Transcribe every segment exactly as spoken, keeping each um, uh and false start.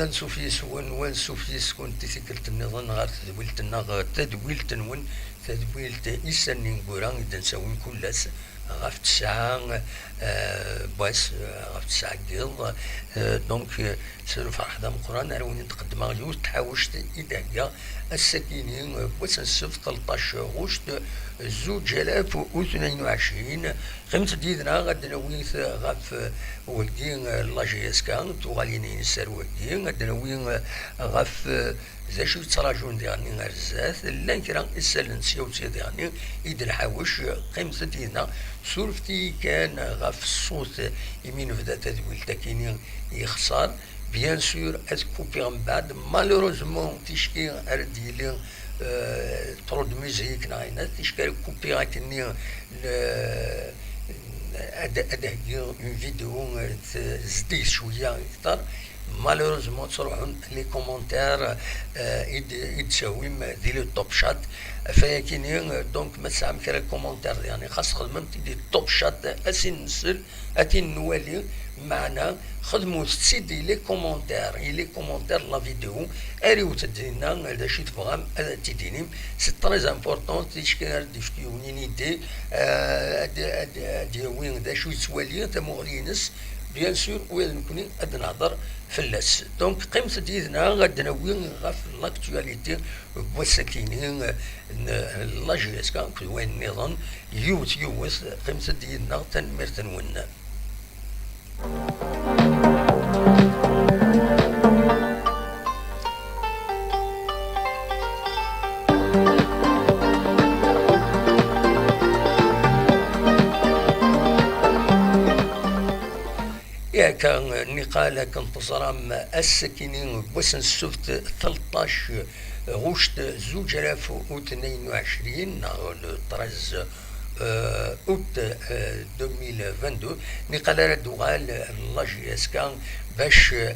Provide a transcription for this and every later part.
Ansuf yes-wen, u ansuf yes-kent i tikkelt nniḍen ɣer tedwilt-nneɣ, tadwilt-nwen, tadwilt Isallen ineggura i d-nettawin kul ass ɣef tesɛa, eh, n wass, eh, ɣef tesɛa n yiḍ. Eh, donc, eh, s lferḥ d ameqqran ara wen-d-qeddmeɣ yiwet n tḥawect i d-heggaɣ ass-akini, eh, n wass n ssebt, tleṭṭac ɣuct, zuǧ alaf u tnayen u ɛecrin. Qqimet-d yid-neɣ ad d-nawi ɣef, eh, wagi, eh, la J S K, tuɣalin-ines ar wagi, ad d-nawi, eh, ɣef, eh, d acu yettraǧun diɣen ar zdat. Llan kra isallen sya u sya diɣen i d-nḥawec. Qqimet-d yid-neɣ, surfet-iyi kan ɣef ṣṣut, imi nebda tadwilt akini yexṣer. Bien sûr, ad kupiɣ mbeɛd. Malheureusement, ticki ara d-yili, euh, trop de musique neɣ ayen, ticki ara kupiɣ akkenni, le-, ad, ad heggiɣ une vidéo, euh, t-, zeddiget cwiya akter. Malheureusement, ttruḥun les commentaires, euh, i d-, i d-tawim di le top chat. Ɣef wayakini, euh, donc, ma tesɛam kra commentaire, yani, xas xedmem-t di top chat, ad t-in-nsel, ad t-in-nwali, meɛna xedmut-tt-id i les commentaires, i les commentaires de la vidéo, ariwet-d dinna d acu i tebɣam ad t-id-tinim. C'est très important, ticki ara d-ifk yiwen une idée, euh, ad, ad, ad yawi d acu yettwali, tamuɣli-ines, bien sûr, ula d nekkni ad nehder fell-as. Donc, qqimet-d yid-neɣ ad d-nawi ɣef l'actualité n wass-akini n la J S K akked wayen nniḍen, yiwet yiwet. Qqimet-d yid-neɣ, tanemmirt-nwen. Akka, niqal akken teẓram, ass-akini n wass n ssebt, tleṭṭac ɣuct zuǧ alaf u tnayen u ɛecrin, neɣ le treize, euh, août, euh, deux mille vingt-deux, niqal ara d-tuɣal la J S K bac, euh,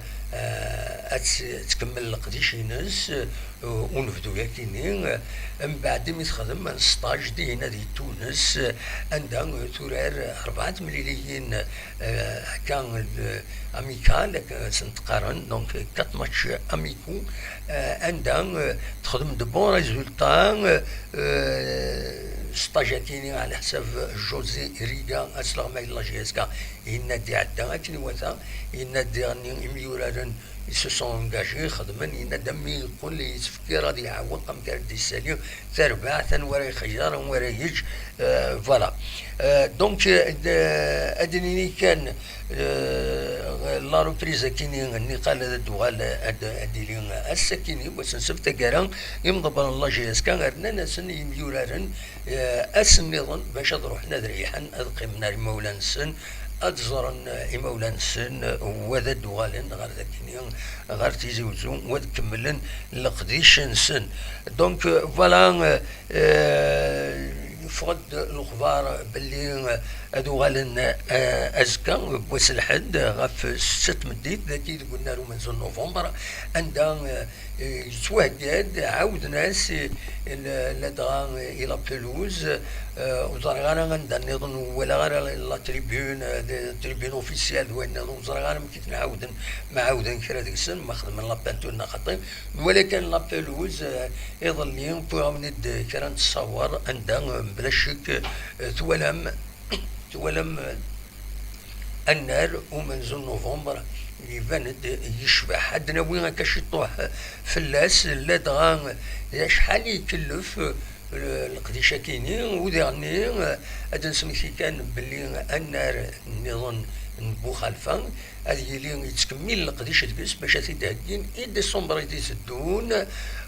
ad tt-, tkemmel leqdic-ines, euh, unebdu-yakini, euh, mbeɛd imi texdem un stage dihin di Tunes, euh, anda, euh, turar rebɛa temliliyin, euh, akka, euh, amicales, akken sent-qqaren, donc, euh, quatre matchs amicaux, euh, anda, euh, texdem de bons résultats, euh, euh, stage-akini ɛla ḥsab José Riga, asleɣmay n la J S K, yenna-d iɛedda akken iwata, yenna-d diɣen imyuraren ils se sont engagés, xedmen, yenna-d am mi yeqqel yettfekkir ad iɛewweq amek ara d-yessali tarbaɛt, anwa ara ixeyyer, anwa ara yeǧǧ, euh, voilà. Euh, donc, euh, d-, ad d-nini kan, euh, la reprise-akini niqal ad d-tuɣal, ad, ad d-tili ass-akini, wass n ssebt taggara, imḍebbren n la J S K rnan-asen yimyuraren, eh, ass nniḍen bac ad ruḥen ad reyḥen, ad qqimen ar imawlan-nsen, ad ẓren, eh, imawlan-nsen, eh, u ad d-uɣalen ɣer dagi-nni, ɣer Tizi Uzzu, u ad kemmlen leqdic-nsen. Donc, eh, voilà, eh, eh, yeffeɣ-d lexbar belli, eh, ad uɣalen, eh, azekka, wass lḥedd, ɣef setta n tmeddit, dagi deg unnar umenzu n novembre, anda, eh, yettwahegga-d, ɛawden-as, eh, la-, ladɣa, eh, i la pelouse, eh, ur ẓriɣ ara anda nniḍen, ur walaɣ ara la tribune, eh, de-, tribune officielle d wayen nniḍen, ur ẓriɣ ara amek i ten-ɛawden, ma ɛawden kra deg-sen, ma xedmen la peinture neɣ xaṭi, nwala kan la pelouse, eh, iḍelli, wwiɣ-awen-id kra n ttṣawer, anda, eh, mebla ccek, eh, twalam, twalam, eh, annar umenzu n novembre, iban-d yecbeḥ. Ad d-nawi akka ciṭuḥ fell-as, ladɣa d acḥal i ikellef, eh, leqdic-akini, u diɣenni, eh, ad d-nesmekti kan belli annar nniḍen n Buxalfa ad yili yettkemmil leqdic deg-s bac ad t-id-heggin i décembre i d-iteddun.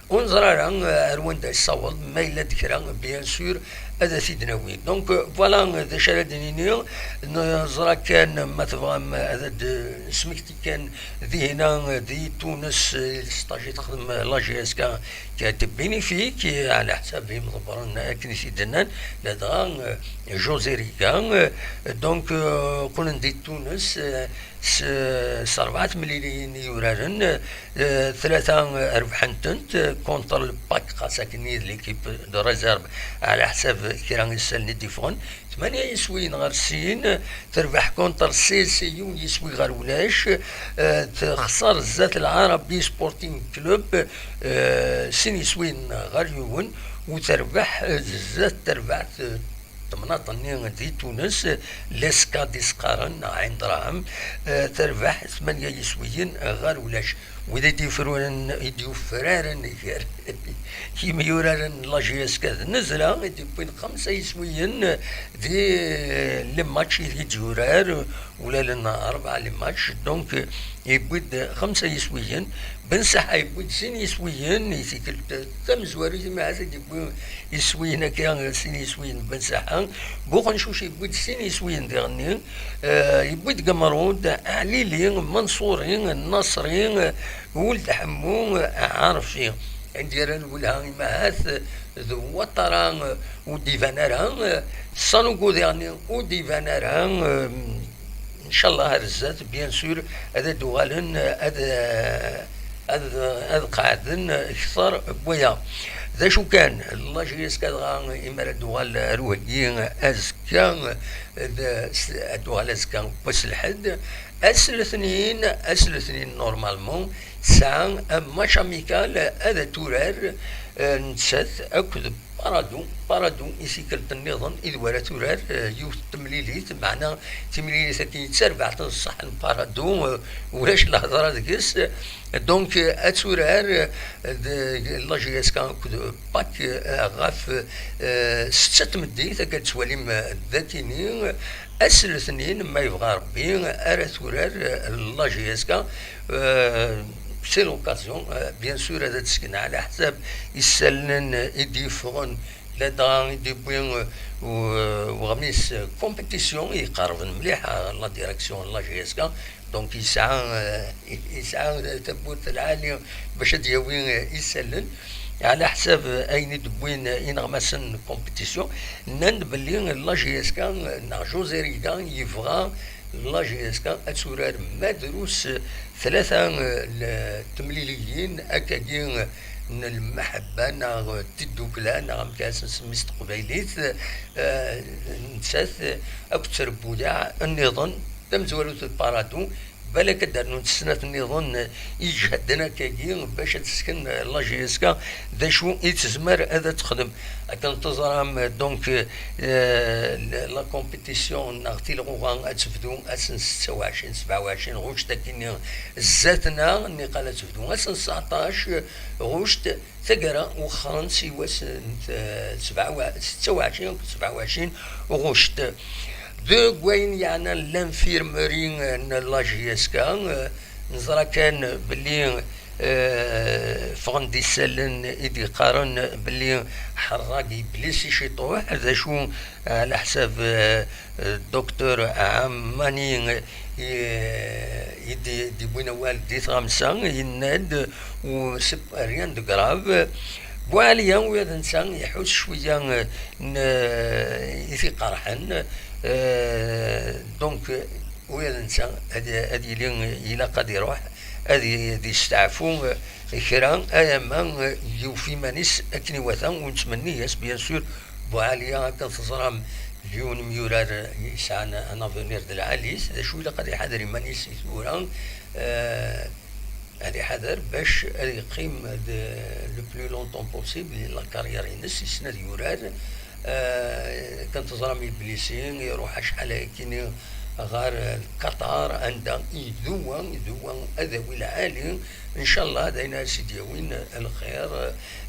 Ur neẓri ara, eh, ar wanda yessaweḍ, ma yella-d kra, bien sûr, ad t-id-nawi. Donc, euh, voilà, euh, d acu ara d-nini. Neẓra kan, ma tebɣam, ad d-nesmekti kan dihina, euh, di Tunes, euh, stage i texdem la J S K, qui a été bénéfique, euh, ɛla ḥsab imḍebbren akken i t-id-nnan, ladɣa, euh, José Riga, euh, donc, euh, qqlen di Tunes, euh, s, s rebɛa temliliyin i yuraren, eh, tlata rebḥen-tent, eh, contre le pack, xas akken d l'équipe de réserve, ɛla ḥsab kra isallen i d-yeffɣen. Tmanya yiswiyen ɣer sin, terbeḥ contre C S C yiwen yiswi ɣer ulac, eh, texṣer zdat Lɛarabi Sporting Club, eh, sin yiswiyen ɣer yiwen, u terbeḥ, eh, zdat terbaɛt, eh, temnaḍt-nni di Tunes, Leska d-isqaren neɣ Ɛin Dṛahem, eh, terbeḥ tmanya yiswiyen ɣer ulac. Wid i d-yufraren, i d-yufraren gar yimyuraren n la J S K d Nezla, i d-yewwin xemsa yiswiyen di les matchs i d-yurar, ulalen rebɛa les matchs, donc yewwi-d xemsa yiswiyen. Ben Saḥa yewwi-d sin yiswiyen, i tikkelt tamezwarut i mi ahat i d-yewwi iswiyen akka, sin yiswiyen Ben Saḥa. Buxencuc yewwi-d sin yiswiyen diɣenni, eh, yewwi-d Gamrud, Ɛlili, Manṣuri, Naṣri, Wuld Ḥemmu, Ɛarfi. Anda ara nwelha imahat d Watara ur d-iban ara, Sanugo diɣenni ur d-iban ara, eh, Ncallah ar zdat, bien sûr, ad d-uɣalen, ad, ad, ad qeɛden kter n waya. D acu kan, la J S K dɣa, imi ara d-uɣal ar uheggi azekka, d, ad d-uɣal azekka wass lḥedd, ass letnin, ass letnin, normalement, tesɛa un match amical ad turar, eh, nettat akked Parado, Parado i tikkelt nniḍen i d wara turar, eh, yiwet n temlilit, meɛna timlilit-agi d tarbaɛt n ṣṣeḥ n Parado, eh, ulac lehḍra deg-s. Donc, eh, ad turar, eh, d-, la J S K akked pack, eh, ɣef, eh, setta n tmeddit, akka d-tettwalim, eh, d akini. Ass letnin, ma yebɣa Rebbi, ara turar, eh, la J S K, eh, c'est l'occasion, eh, bien sûr, ad d-tesken ɛla ḥsab isallen i d-yeffɣen, ladɣa i d-yewwi, eh, u-, uɣmis, eh, compétition iqerben mliḥ, eh, la direction n la J S K, donc yesɛa, eh, yesɛa tawwurt lɛali bac ad d-yawi, eh, isallen. Ɛla ḥsab, eh, ayen i d-wwin, eh, ineɣmasen n compétition, nnan-d belli la J S K, eh, neɣ José Riga yebɣa la J S K ad turar ma drus, eh, tlata, eh, n temliliyin akkagi, eh, n lmeḥebba neɣ tiddukla neɣ amek ara s-nsemmi s teqbaylit, eh, nettat, eh, akked trebbuyaɛ nniḍen tamezwarut d Parado, balak ad d-rnunt snat nniḍen, eh, iǧehden akkagi bac ad tesken, eh, la J S K d acu i tezmer ad texdem. Akken teẓram, eh, donc, eh, la, la compétition neɣ tilɣuɣa ad tebdu ass n setta u ɛecrin, sebɛa u ɛecrin ɣuct akkin-nni zdat-neɣ, niqal ad tebdu ass n tseɛṭac ɣuct, taggara wexxren si wass n t-, sebɛa u ɛecrin, setta u ɛecrin akked sebɛa u ɛecrin ɣuct. Deg wayen yeɛnan l'infirmerie n la J S K, eh, neẓra kan belli, eh, ffɣen-d isallen i d-yeqqaren belli Ḥerrag yeblisi ciṭuḥ, d acu, eh, ɛla ḥsab, eh, Docteur Ɛammani, eh, i d-, d-yewwin awal di tɣamsa, yenna-d, u-, c'est rien de grave. Buɛaliya, ula d netta iḥuss cwiya, eh, n, eh, i t-iqerḥen. Eh, donc, ula d netta ad, ad yili ilaq ad iruḥ, ad y-, ad yesteɛfu, eh, kra, alamma, eh, yuf iman-is akken iwata, u nettmenni-yas, bien sûr, Buɛaliya, akken teẓram, d yiwen n yemyurar yesɛan un avenir d lɛali-s, d acu ilaq ad iḥader iman-is i tura, eh, ad iḥader bac ad yeqqim d, le plus longtemps possible la carrière-ines, yessen ad yurar. Eh, kan teẓram iblisi, iruḥ acḥal ayakini ɣer Qatar, anda iduwa, iduwa adawi lɛali. Ncallah d ayen ara s-id-yawin lxir,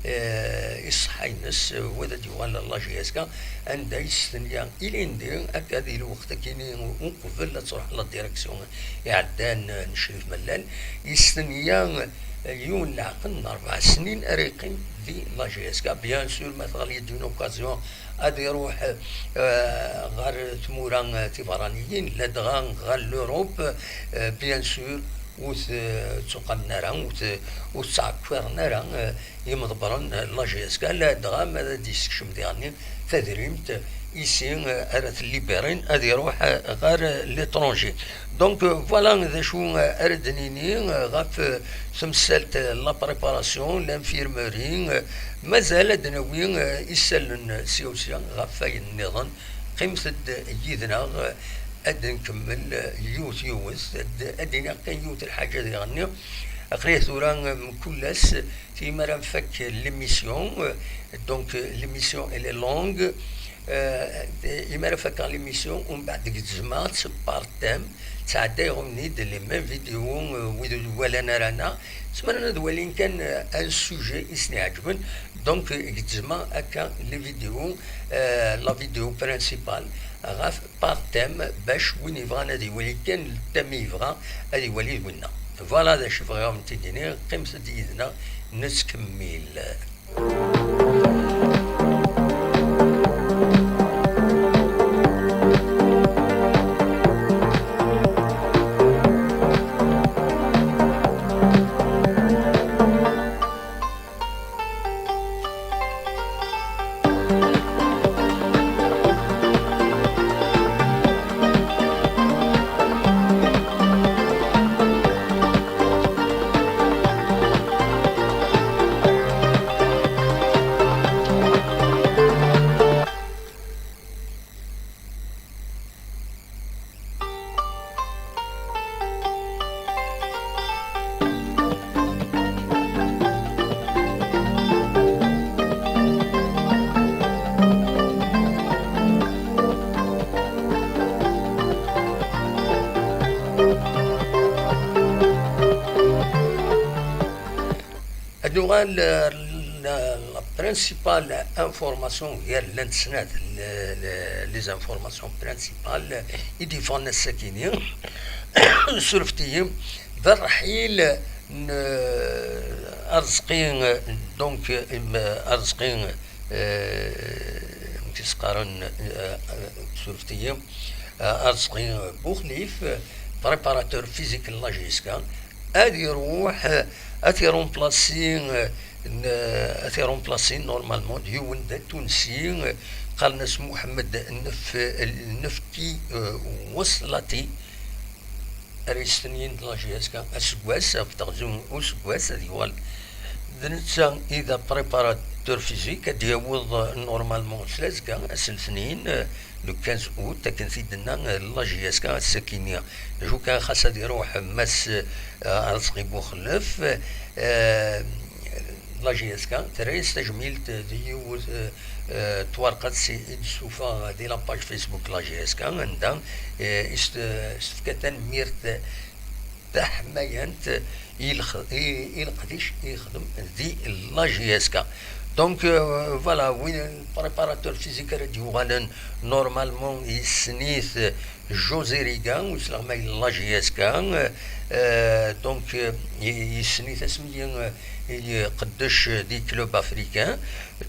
eh, i ṣṣeḥḥa-ines, u ad d-yuɣal la J S K, anda yestenya ilindi akka di lweqt akini uqbel ad truḥ la direction iɛeddan n Crif Mellal. Yestenya yiwen leɛqel n rebɛa snin ara yeqqim di la J S K. Bien sûr, ma teɣli-d une occasion, ad iruḥ, eh, ɣer tmura, eh, tiberraniyin, ladɣa ɣer l'Europe, eh, bien sûr, ur t-, ttuqamen ara, ur t-, ur ttɛekkiren ara, eh, yimḍebbren, eh, la J S K, ladɣa ma ad d-yessekcem diɣenni tadrimt, ici, euh, ara t-libérin, ad iruḥ, euh, ɣer, euh, l'étranger. Donc, euh, voilà d acu, euh, ara d-nini, euh, ɣef, euh, temsalt, euh, la préparation, l'infirmerie, euh, mazal ad d-nawi, euh, isallen sya u sya ɣef wayen nniḍen. Qqimet-d yid-neɣ, euh, ad nkemmel, euh, yiwet yiwet, ad, ad d-iniɣ kan yiwet lḥaǧa diɣenni. Aql-i tura, euh, mkul ass, imi ara nfak l'émission, euh, donc, euh, l'émission elle est longue, euh, imi ara fakeɣ l'émission, umbeɛd gezzmeɣ-tt par thème, ttɛeddayeɣ-nni-d les mêmes vidéos, euh, wid ur walan ara neɣ zemren ad walin kan, euh, un sujet i sen-iɛeǧben. Donc, euh, gezzmeɣ akka les vidéos, euh, la vidéo principale ɣef par thème, bac win yebɣan ad iwali kan thème i yebɣa, ad iwali d winna. Voilà d acu bɣiɣ ad wen-t-id-iniɣ, qqimet-d yid-neɣ, nettkemmil. Ad nuɣal, euh, la, la principale information gar llant snat, le, le, les informations principales i d-yeffɣen ass-akini, surfet-iyi, d rrḥil n, euh, Arezqi, euh, donc, euh, im-, Arezqi, euh, amek i s-qqaren, euh, euh, surfet-iyi, euh, Arezqi Buxlif, euh, préparateur physique n la J S K, ad iruḥ, euh, ad t-irumplasi, euh, n-, ad t-irumplasi normalement d yiwen d atunsi, euh, qqaren-as Muḥemmed Nef-, Nefki, euh, Weslati. Ara yestenyin d la J S K aseggas, ɣef teɣzi n useggas ad yuɣal d netta i d préparateur physique, ad d-yaweḍ, euh, normalement s lazekka, ass n letnin, euh, le quinze août, akken t-id-tenna, euh, la J S K ass-akini. D acu kan, xas ad iruḥ Mass, euh, Arezqi Buxlef, euh, la J S K terra-yas tajmilt d yiwet, euh, euh, twerqet i d-tessuffeɣ di la page Facebook la J S K, anda, euh, i s-, s-tefka tanemmirt taḥmayant i lex-, i, i leqdic i yexdem di la J S K. Donc, euh, voilà, win préparateur physique ara d-yuɣalen normalement yessen-it José Riga, usleɣmay n la J S K, euh, donc, euh, yessen-it asmi, euh, iqeddec di club africain.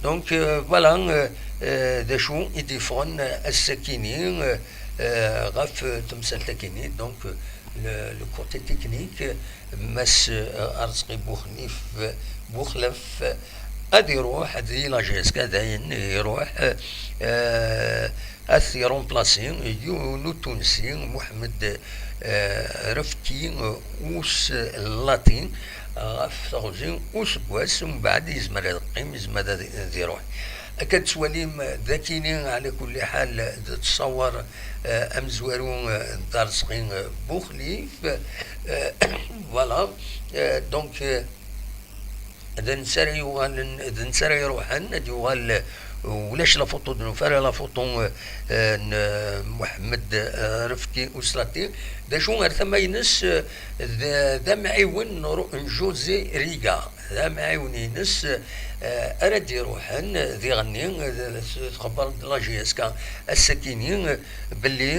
Donc, euh, voilà, euh, euh, d acu i d-yeffɣen ass-akini, euh, euh, ɣef temsalt-akini. Donc, euh, le, le côté technique, Mass, euh, Arezqi Buxlif, Buxlef, ad iruḥ di la J S K, dayen iruḥ, euh, ad t-irumplasi yiwen utunsi, Muḥemmed, euh, Refki, euh, Uslati, ɣef teɣzi useggas, umbeɛd yezmer ad yeqqim, yezmer ad, ad iruḥ. Akka d-tettwalim, d akini, ɛla kulli ḥal, d ttṣawar, euh, amezwaru, euh, d Arezqi, euh, Buxlif, euh, voilà, euh, donc, euh, d netta ara yuɣalen, d netta ara iruḥen, ad yuɣal, euh, ulac la photo, d nufa ara la photo, euh, euh, n, euh, Muḥemmed, euh, Refki Uslati. D acu ar tama-ines, euh, d, d amɛiwen n Ru-, n José Riga. D amɛiwen-ines, eh, ara d-iruḥen diɣenni, eh, s-, txebber-d la J S K ass-akini, eh, belli,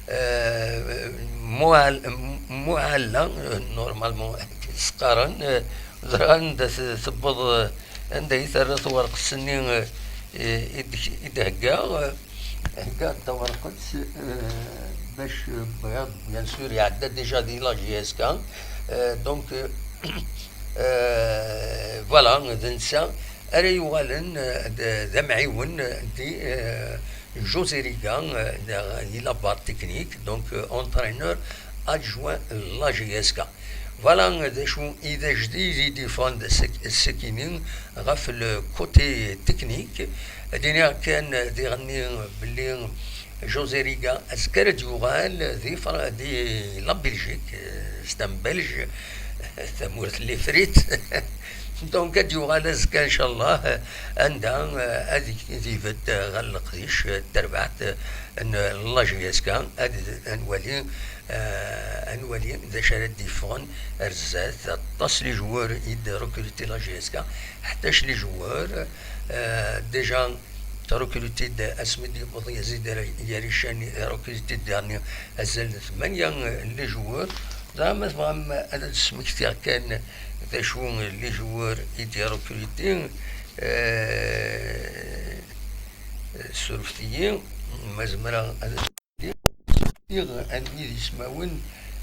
eh, Muɛal-, Muɛalla, eh, normalement, s-qqaren, eh, ẓran anda t-, tewweḍ, eh, anda i terra twerqet-nni, eh, i d-, i d-hegga, eh, Hegga-d tawerqet, eh, bac, eh, bɣiɣ, bien sûr, iɛedda déjà di la J S K. Eh, donc, eh, eh, voilà, d netta ara yuɣalen, eh, d, d amɛiwen di, eh, José Riga, euh, di la barre technique, donc, euh, entraîneur adjoint de la J S K. Voilà, euh, d acu i d ajdid i d-yeffɣen d ass-, ass-akini ɣef le côté technique. Ad iniɣ kan, euh, diɣenni, euh, belli José Riga azekka ara d-yuɣal di Fra-, di la Belgique, euh, c'est un Belge, tamurt n les frites. Donc, ad d-yuɣal azekka, inchallah, anda, euh, ad d-ibedd, euh, ɣer leqdic, euh, n terbaɛt, euh, n la J S K, ad, ad nwali, euh, ad nwali d acu ara d-yeffɣen ar zdat. Aṭas les joueurs i d-recruter la J S K, ḥdac les joueurs, euh, déjà recruter-d asmi d-yewweḍ Yazid Yarican, recruter-d yerni azal n tmanya, euh, les joueurs. Dɣa ma tebɣam ad d-smektiɣ kan d acu les joueurs i d-irukriti, euh, surfet-iyi, ma zemreɣ ad d-smektiɣ anwi d ismawen,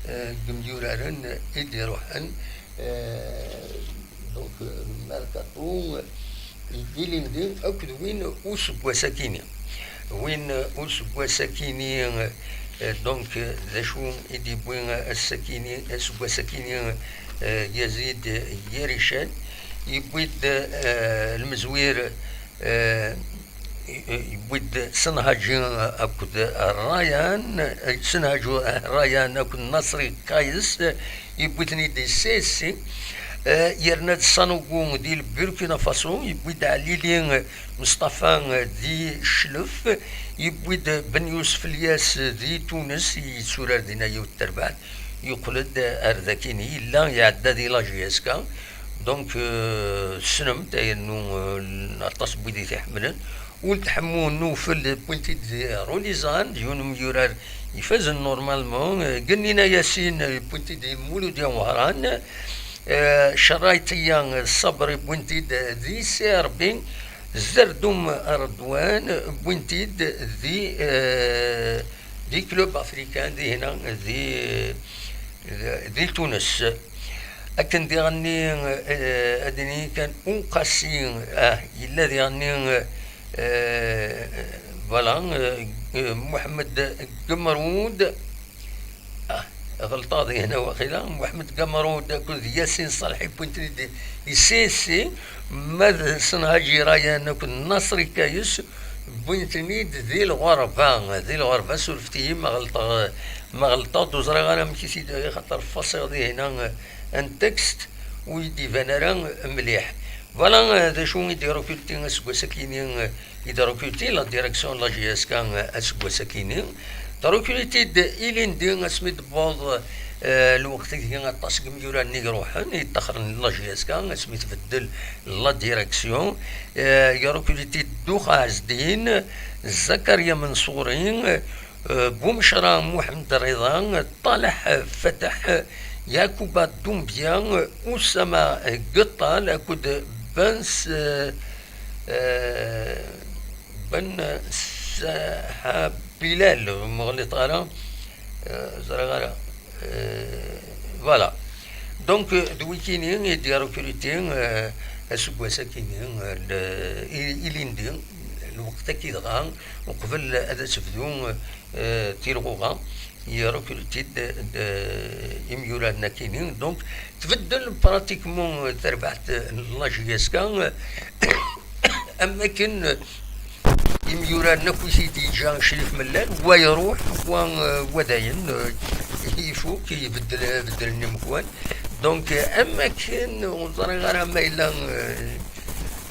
euh, n yemyuraren i d-iruḥen, euh, donc, euh, merkaṭu, euh, ilindi akked win useggas akini. Win, euh, useggas akini, euh, donc, euh, d acu i d-yewwi, euh, ass-akini, aseggas akini, euh, Yazid Yarican? Yewwi-d, euh, lmezwir, euh, yewwi-d Senhaji akked Rayan, Senhaji, Rayan akked Nasri Kayes, yewwi-ten-id di C S C, eh, yerna-d Sanogo di Burkina Faso, yewwi-d Ɛlili Mustafa di Cclef, yewwi-d Ben Yusef Lyas di Tunes, yetturar dinna yiwet terbaɛt, yeqqel-d ar dakini, yella iɛedda di la J S K. Donc, euh, tessnem-t, ayennu, euh, aṭas n wid i t-iḥemmlen. Ul Tḥemmu Nufel, wwin-t-id di Runizan, d yiwen umyurar ifazen normalement. Euh, Gennina Yasin, euh, wwin-t-id di Muludya Wehran. Euh, Cerraytiya, euh, Sabri, wwin-t-id di C R B. Zerdum Redwan, wwin-t-id di, euh, di club africain, di hna, di, di, di Tunes. Akken diɣenni, eh, ad nini kan Uqasi, ah, yella diɣenni, eh, voilà, eh, eh, Muḥemmed Gemrud, ah, ɣelṭeɣ di hna waqila, Muḥemmed Gemrud akked Yasin Ṣalḥi wwin-ten-id i C S C, ma d Senhaji Rayan akked Nasri Kayes, wwin-ten-id di lɣerba, di lɣerba, surfet-iyi ma ɣelṭeɣ, ma ɣelṭeɣ-d, ur ẓriɣ ara amek i t-id-, xaṭer fasiɣ di hna, eh, un texte ur yi-d-iban ara mliḥ. Voilà, eh, d acu i d-irukulti aseggas akini, eh, i d-irukulti la direction n la J S K, eh, aseggas akini. Trukulti-d ilindi asmi d-tewweḍ, eh, lweqt ideg aṭas n yimyuraren i iruḥen, i yeṭṭaxren la J S K, asmi tbeddel la direction. Eh, irukulti-d Duxa Ɛezdin, Zakaria Menṣuri, eh, Bumecra Muḥemmed Rida, Ṭalaḥ Fateḥ, Yakuba Dumbia, Usama Geṭṭal akked Ben S-, eh, eh, Ben Saḥabilal, ma ɣliṭeɣ ara, eh, ẓriɣ ara. Eh, voilà. Donc, eh, d wikini i d-irukulti, eh, aseggas akini, eh, l-, i-, ilindi, lweqt-agi dɣa, uqbel ad tebdu, eh, tilɣuɣa, irukulti-d, eh, imyuraren akini. Donc, tbeddel pratiquement terbaɛt n la J S K, am akken imyuraren akk i t-id-yeǧǧa Crif Mellal, wa iruḥ, wa, wa dayen, eh, ifuk, ibeddel, beddlen imekwan. Donc, eh, am akken, ur ẓriɣ ara ma yella, eh,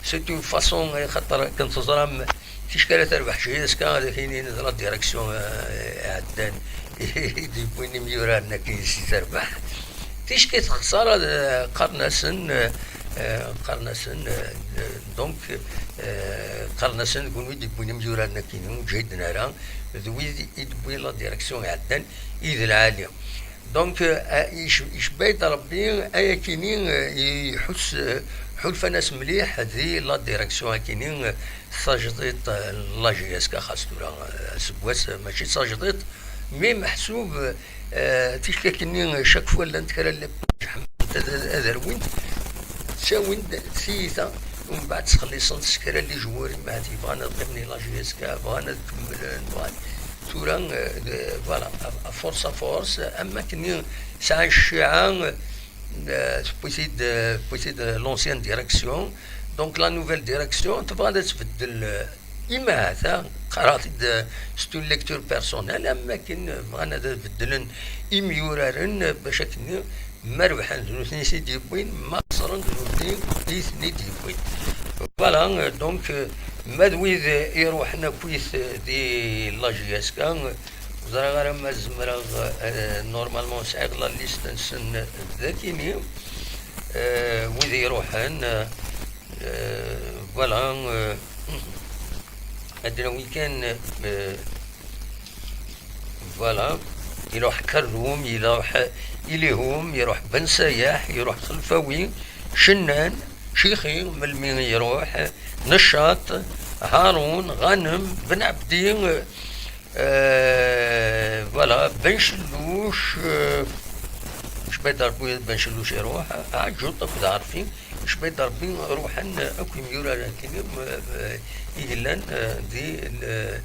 c'est une façon, eh, xaṭer akken teẓram, ticki ara terbeḥ J S K, ad ak-inin d la direction, eh, iɛeddan, i d-yewwin imyuraren akkin si terbeḥ. Ticki texṣer, eh, qqaren-asen, eh, eh, qqaren-asen, eh, donc, eh, qqaren-asen d kunwi d-yewwin imyuraren akkin, ur ǧhiden ara, d wid i d-yewwin la direction iɛeddan i d lɛali. Donc, eh, ic-, icebba-yi-d Rebbi, ay akini, eh, iḥuss, eh, ḥulfan-as mliḥ di la direction akini, eh, tajdiṭ, eh, n la J S K, xas tura, eh, aseggas, eh, mačči d tajdiṭ, mi meḥsub, eh, tikli-nni, eh, chaque fois llant kra n les ad, ad, ad rwint, ttawin-d tiyita, Umbeɛd ttxelliṣen-t s kra n les joueurs, ma ad yebɣan ad qqimen i la J S K, bɣan ad kemmlen, bɣan. Tura, eh, d-, voilà, à, à force, à force, am wakken sɛan cciɛa, eh, tewwi-t-id, eh, tewwi-t-id, eh, l'ancienne direction. Donc la nouvelle direction tebɣa ad tbeddel, eh, imahata, qqareɣ-t-id, eh, c'est une lecture personnelle, am wakken bɣan ad beddlen imyuraren, eh, bac akken ma rebḥen d nutni i t-id-yewwin, ma xesren d nutni i ten-id-yewwin. Voilà, euh, donc, euh, ma d wid, euh, iruḥen akkit, euh, di la J S K, euh, ur ẓriɣ ara ma zemreɣ, euh, normalement sɛiɣ la liste-nsen dagini, euh, wid iruḥen, euh, euh, voilà, euh, ad d-nawi kan, euh, Voilà. Iruḥ Kerrum, iruḥ Ilihum, iruḥ Ben Sayaḥ, iruḥ Xelfawi, Cennan, Cixi, melmi iruḥ, Neccaṭ, Harun, Ghanem, Ben Ɛebdi, euh, voilà, Ben Celluc, euh, Cbayt Rebbi, Ben Celluc iruḥ, Ɛǧuṭ akked Ɛerfi, Cbayt Rebbi ruḥen akk imyurar akkin, euh, i yellan, euh, di, euh,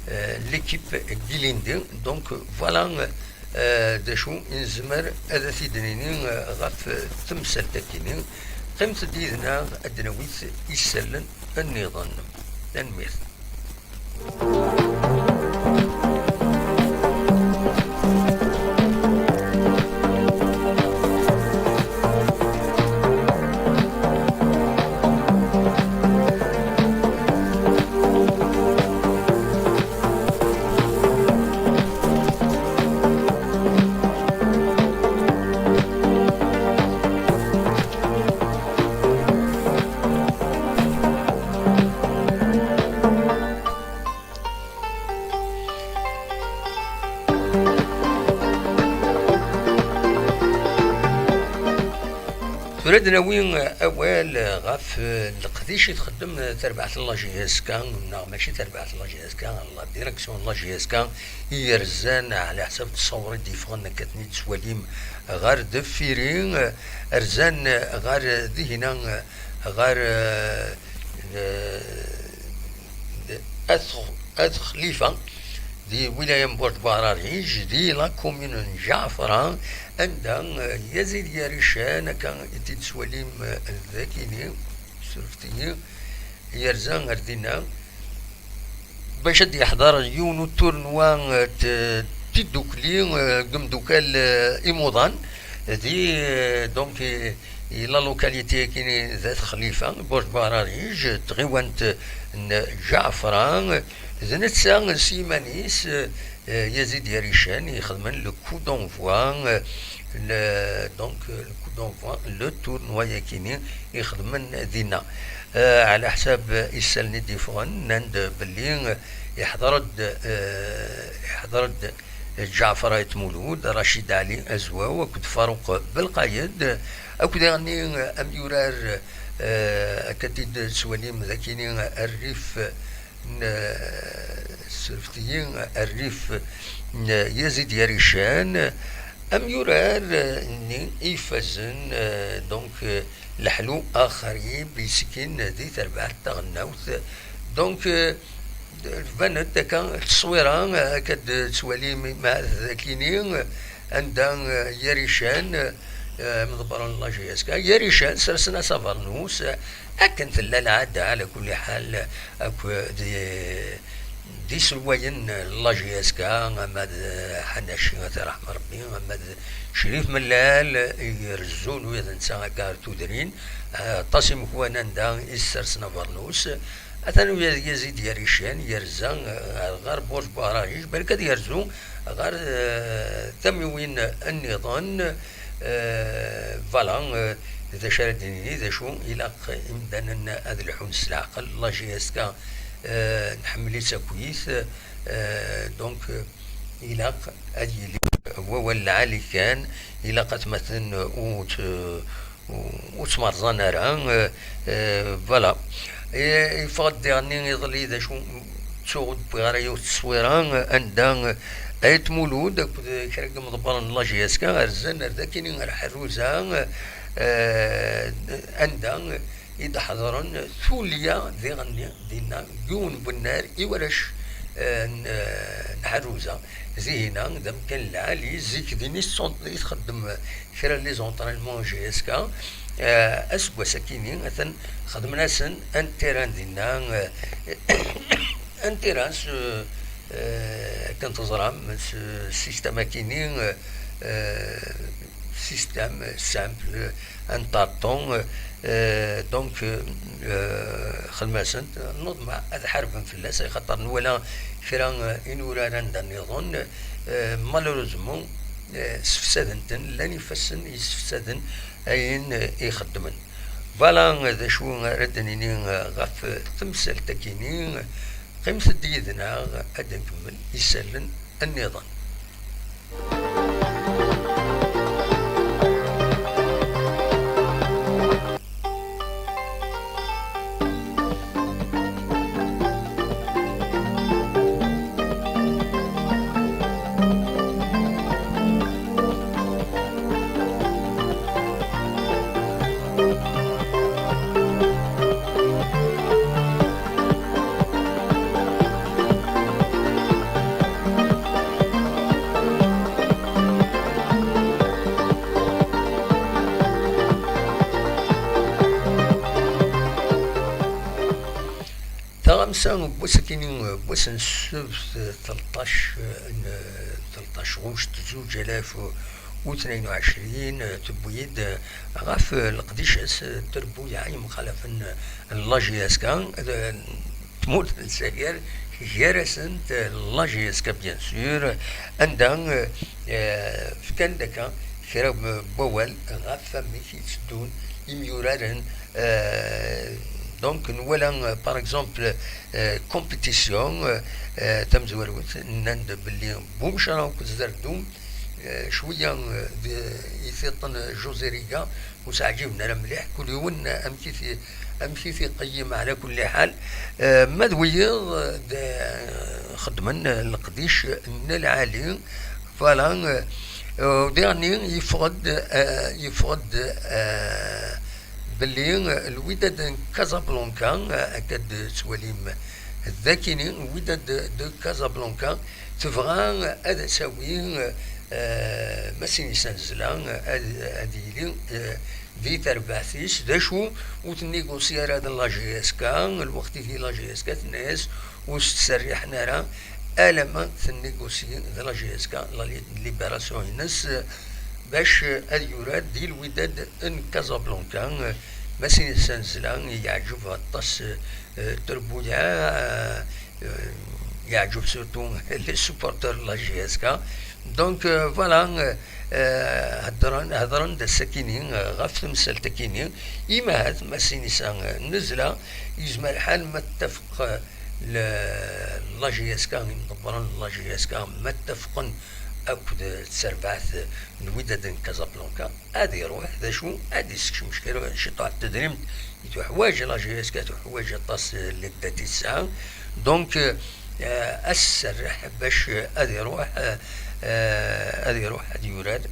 euh, l'équipe n yilindi. Donc, voilà, euh, d acu i nezmer ad t-id-nini, euh, ɣef temsalt-akini. Qqimet-d yid-neɣ ad d-nawit isallen nniḍen. Tanemmirt. Tura ad nawi awal ɣef leqdic i txeddem terbaɛt n la J S K, neɣ mačči terbaɛt n la J S K, la direction n la J S K, i yerzan ɛla ḥsab ttṣawṛ i d-yeffɣen, akka ten-id-tettwalim ɣer deffir-i, rzan ɣer dihina, ɣer, eh, eh, At, At Xlifa, di wilaya n Buṛt Buɛrariǧ, di la commune n Ǧaɛfra, anda, eh, Yazid Yarican, akka i t-id-tettwalim, eh, dagini, surfet-iyi, yerza ar dinna, bac ad d-yeḥḍer yiwen uturnwa, eh, t-, tidukli, eh, deg umdukal, eh, imuḍan, di, eh, donc, eh, i la localité akini d At Xlifa, Buṛt Buɛrariǧ, tɣiwant n Ǧaɛfra, d netta s yiman-is, eh, Yazid Yarican, ixedmen le coup d'envoi, eh, le, donc, eh, le coup d'envoi, le tournoi yakini ixedmen dinna. Eh, ɛla ḥsab isallen i d-yeffɣen, nnan-d belli, eh, iḥḍer-d, eh, iḥḍer-d Ǧaɛfar Ayt Mulud, Racid Ali Azwaw akked Faruq Belqayed, akked daɣen amyurar, eh, akka t-id-tettwalim dakini, Rrif n, eh, surfet-iyi, Rrif n Yazid Yarican, amyurar-nni ifazen, eh, donc, eh, Leḥlu Axrib yeskin di terbaɛt taɣelnawt. Donc, eh, tban-d akka tteswira, eh, akka d-tettwalim, ma d akini, anda, eh, Yarican, eh, imḍebbren n la J S K, Yarican sersen-as abernus, eh, akken tella lɛada, ɛla kulli ḥal, akked, eh, d iselwayen n la J S K, ama d Ḥanaci, ad t-iṛḥem Ṛebbi, ama d Crif Mellal, i irezzun ula d netta akka ar tudrin, aṭas imekwan anda i ssersen abernus. Atan uya Yazid Yarican yerza, eh, ɣer Buṛj Buɛrariǧ, balak ad yerzu ɣer, eh, tamiwin nniḍen. Eh, voilà, eh, d acu ara d-nini, d acu ilaq imdanen ad lḥun s leɛqel. La J S K, eh, nḥemmel-itt akkit, eh, donc, eh, ilaq ad yili wawal lɛali kan, ilaq atmaten ur t-, ur ttmerẓan ara, eh, eh, voilà. Eh, yeffeɣ-d diɣenni iḍelli, d acu, ttuɣ ur d-wwiɣ ara yiwet tteswira, anda, eh, Ayt Mulud akked kra n yimḍebbren n la J S K rzan ar dakini ar Ḥerruza, eh, anda, i d-ḥeḍren tulya diɣenni dinna, yiwen n wennar i warrac, eh, n, eh, n Ḥerruza. Dihina d amkan lɛali, zik din i s-, i txeddem kra n les entraînements J S K. Eh, aseggas akini, atan xedmen-asen un terrain dinna, eh, un terrain s, eh, akken teẓram, s système akini, eh, système simple, un tâton, eh, donc, eh, xedmen-asen, nnuḍ ma ad ḥarben fell-as, axaṭer nwala kra, eh, inurar anda nniḍen, eh, malheureusement, eh, sefsaden-ten, llan ifassen yessefsaden ayen, eh, i xeddmen. Voilà, eh, d acu ara d-nini, eh, ɣef temsalt-agi-nni. Qqimet-d yid-neɣ ad nkemmel isallen nniḍen. Taɣamsa n wass-akini, n wass n ssebt, tleṭṭac n, tleṭṭac ɣuct zuǧ alaf u tnayen u ɛecrin, tewwi-d ɣef leqdic-is n trebbuyaɛ yemxalafen n la J S K, d tmurt n Lezzayer, gar-asent la J S K, bien sûr, anda, eh, fkan-d akka kra n wawal ɣef wamek i tteddun imyuraren, eh, donc, nwala, eh, par exemple, eh, compétition, eh, eh, tamezwarut, nnan-d belli Bumecra akked Zerdum, eh, cwiya, eh, d, i tiṭ n José Riga, ur s-ɛǧiben ara mliḥ, kul yiwen amek i t-, amek i t-iqeyyem ɛla kulli ḥal. Eh, ma d wiyiḍ, eh, d, xeddmen leqdic n lɛali. Voilà, eh, u diɣenni yeffeɣ-d, eh, yeffeɣ-d, eh, belli, eh, Lwidad n Casablanca, eh, akka d-tettwalim dakini, Lwidad de Casablanca, tebɣa ad as-awi, eh, Masinisa Nzla, eh, ad, ad yili, eh, di terbaɛt-is. D acu, ur tennigusi ara d la J S K, lweqt i di la J S K tenna-yas ur s-ttserriḥen ara alamma tennigusi d la J S K la li-, libération-ines, eh, bac, eh, ad yurar di Lwidad n Casablanca. Eh, Masinisa Nzla yeɛǧeb aṭas, eh, eh, trebbuyaɛ, eh, eh, yeɛǧeb surtout les supporters n la J S K. Donc, euh, voilà, euh, euh, hedren, hedren-d ass-akini, euh, ɣef temsalt-akini. Imahat Masinisa, euh, Nzla, yezmer lḥal ma ttafeq, euh, le-, la J S K, imḍebbren n la J S K, ma ttafqen akked tserbaɛt n Wydad n Casablanca, ad iruḥ, d acu, ad isekcem ciṭuḥ n tedrimt i tuḥwaǧ la J S K, tuḥwaǧ aṭas n leddat i tesɛa. Donc, euh, ad s-serreḥ bac, euh, ad iruḥ, euh, euh, ad iruḥ ad yurar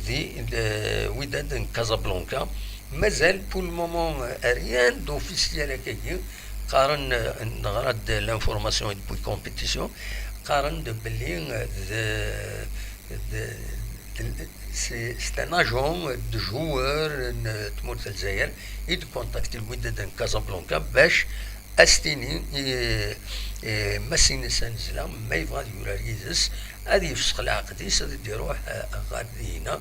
di, euh, Wydad n Casablanca. Mazal, pour le moment, euh, rien d'officiel akkagi. Qqaren, euh, neɣra-d l'information depuis compétition, qqaren-d belli, euh, d, d, d, c'est, c'est un agent de joueur n tmurt n Lezzayer i d-contacter Wydad n Casablanca bac ad s-tini i, i Masinisa Nzla ma yebɣa ad yurar yid-s, ad yefsex leɛqed-is, ad d-iruḥ, eh, ɣer dinna,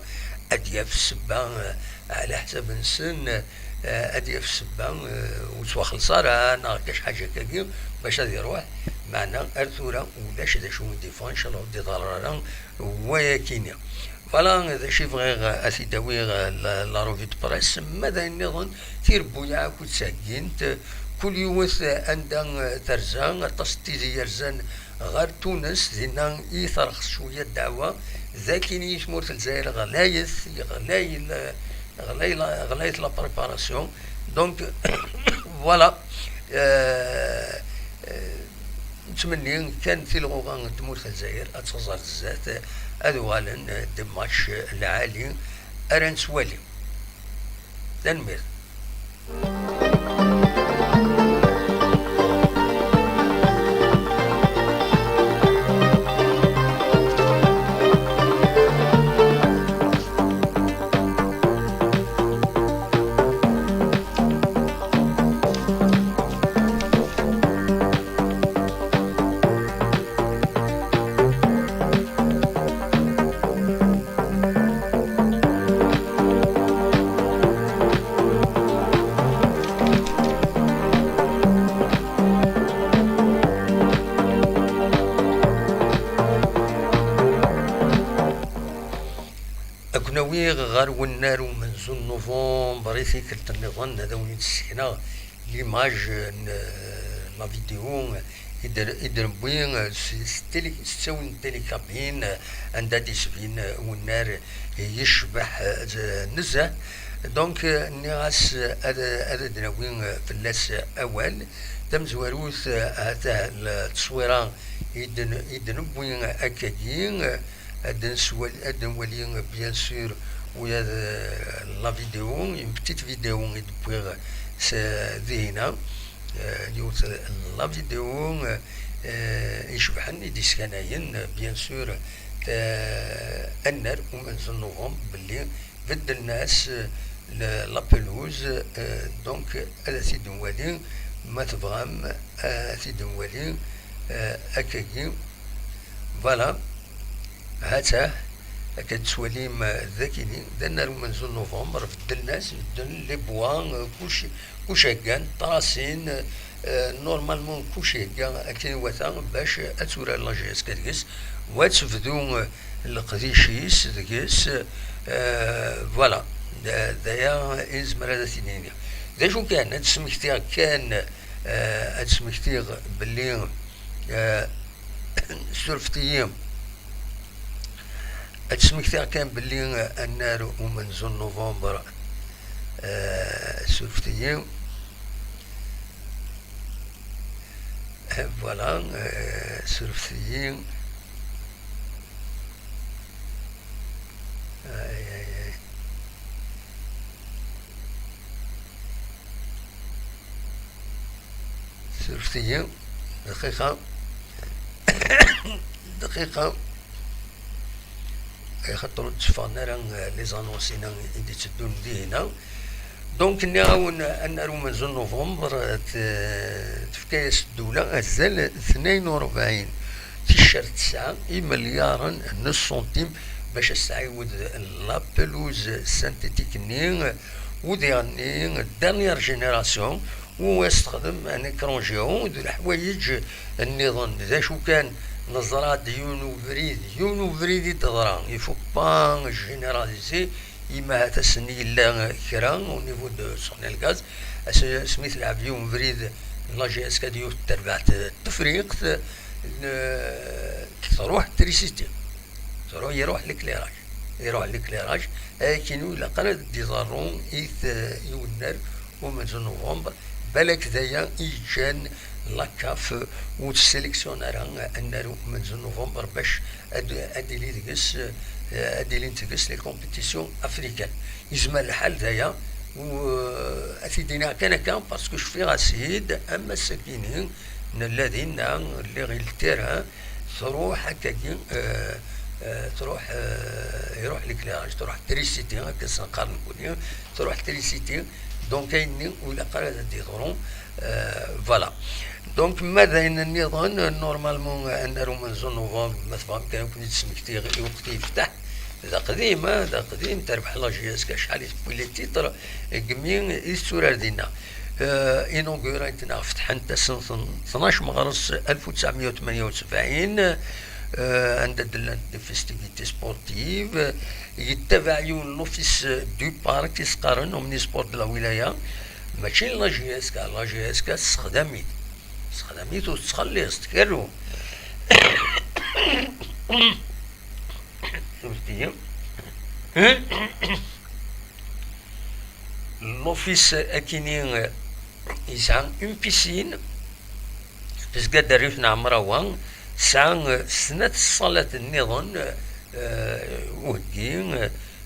ad d-yaf ssebba, eh, ɛla ḥsab-nsen, eh, ad d-yaf ssebba, eh, ur ttwaxelleṣ ara, neɣ akka cḥaǧa akkagi, bac ad iruḥ, meɛna ar tura ulac d acu i d-iffɣen, ncallah ur d-iḍeṛṛ ara wayakini. Voilà, d acu i bɣiɣ ad t-id-awiɣ, la, la revue de presse. Ma d ayen nniḍen, tirebbuyaɛ akk i d-ttheggint, kul yiwet anda terza, aṭas n tizi yerzan ɣer Tunes, dinna i terxes cwiya ddeɛwa, d akkin i tmurt n Lezzayer ɣlayet, ɣlay la, ɣlay la, ɣlayet la préparation. Donc, voilà. Euh, euh, Nettmenni kan tilɣuɣa n tmurt n Lezzayer ad txeẓẓer zdat, ad uɣalen d match lɛali ara nettwali. Tanemmirt. Ad ken-awiɣ ɣer wennar umenzu n novembre i tikkelt nniḍen, ad awen-d-ssekneɣ l'image n, euh, la vidéo i d-, i d-newwi, euh, s, s télé-, s ttawil n télécabine, euh, anda d-isbin, euh, wennar yecbeḥ, euh, nezzeh. Donc, euh, nniɣ-as, euh, ad, ad d-nawi, euh, fell-as, euh, awal. Tamezwarut, euh, ahat, euh, tteswira i d-, i d-newwi akkagi, euh, ad d-neswal-, ad d-nwali, bien sûr, ula d, euh, la vidéo, une petite vidéo i d-wwiɣ s, dihina, euh, yiwet n la vidéo, euh, icebḥen i d-iskanayen, bien sûr, euh, annar umenzu n novembre belli beddlen-as, euh, le, la pelouse, euh, donc ad t-id-nwali, ma tebɣam, euh, ad t-id-nwali, euh, akkagi. Voilà. Ha-t-ah, akka tettwalim, euh, d akini, d annar umenzu n novembre, beddlen-as, beddlen les bois, euh, kuc, kuc heggan, trasin, euh, normalement kuc hegga akken iwata bac ad turar la J S K deg-s, wa tebdu, euh, leqdic-is deg-s, euh, voilà. D, d aya i nezmer ad t-id-nini. D acu kan, ad d-smektiɣ kan, euh, ad d-smektiɣ belli, euh, surfet-iyi. Ad d-smektiɣ kan belli, euh, annar umenzu n novembre, euh, surfet-iyi. Euh, voilà, euh, surfet-iyi. Ay, ay, ay. Surfet-iyi. Dqiqa. Dqiqa. Axaṭer ur d-tteffɣen ara, eh, les annonces-ina i d-itteddun dihina. Donc, nniɣ-awen, annar umenzu n novembre, eh, t-, tefka-yas ddula azal tnayen u rebɛin ticcert tesɛa imelyaren n ssantim bac ad s-tɛiwed la pelouse synthétique-nni, u diɣenni, dernière génération, u as-texdem un écran géant d leḥwayeǧ nniḍen. D acu kan, neẓra-d yiwen ubrid, yiwen ubrid i d-teḍra, il faut pas généraliser, imi ahat ass-nni yella kra au niveau de son élagage, as-, asmi telɛeb yiwen ubrid la J S K d yiwet terbaɛt n Tefriqt, n-, truḥ trisiti. Truḥ, iruḥ l'éclairage. Iruḥ l'éclairage. Akken ur ilaq ara ad d-iḍerru i t-, i wennar umenzu n novembre. Balak d aya i yeǧǧan la CAF ur tessélectionne ara annar umenzu n novembre bac ad, ad d-ili deg-s, eh, ad d-ilint deg-s les compétitions africaines. Yezmer lḥal d aya, u, eh, ad t-id-iniɣ kan akka, parce que cfiɣ-as-id, am ass-agi-nni, nella dinna, lliɣ i le terrain, truḥ akkagi, eh, eh, truḥ, eh, iruḥ l'éclairage, truḥ trisiti, akka s-neqqar nekkni, truḥ trisiti, donc ayenni ur ilaq ara ad d-iḍru, eh, voilà. Donc, ma d ayen nniḍen, normalement, annar umenzu n novembre, ma tebɣam kan ad ken-id-smektiɣ i weqt yefteḥ, d aqdim, ah, d aqdim, terbeḥ la J S K acḥal i tewwi les titres, deg mi i tetturar dinna. Eh, inaugurant neɣ fetḥent ass n tnac meɣres alef u tesɛemya u tmanya u sebɛin, eh, anda d-llant des festivités sportives, yettabaɛ yiwen l'office du parc i s-qqaren omnisport de la wilaya, mačči la J S K, la J S K tessexdam-it, tessexdam-it u tettxelliṣ, tkerru. Surfet-iyi. L'office akini yesɛa une piscine, tezga-d rrif n Ɛemrawa, tesɛa snat ṣṣalat nniḍen, eh, uheggi,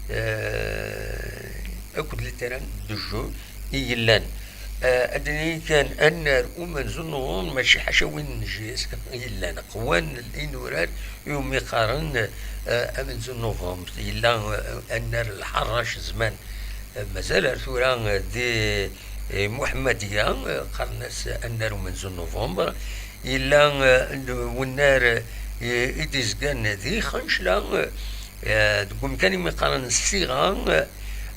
eh, akked les terrains de jeu i yellan. Eh, ad d-nini kan annar umenzu n novembre mačči ḥaca win n J S K i yellan, qwan inurar iwumi qqaren, eh, amenzu n novembre. Yella, eh, annar lḥerrac zman, eh, mazal ar tura, eh, di, eh, Muḥemmadiya, eh, qqaren-as annar umenzu n novembre. Yella, eh, wennar, eh, i d-izgan di Xancla, eh, deg umkan imi qqaren Ssiɣa, eh,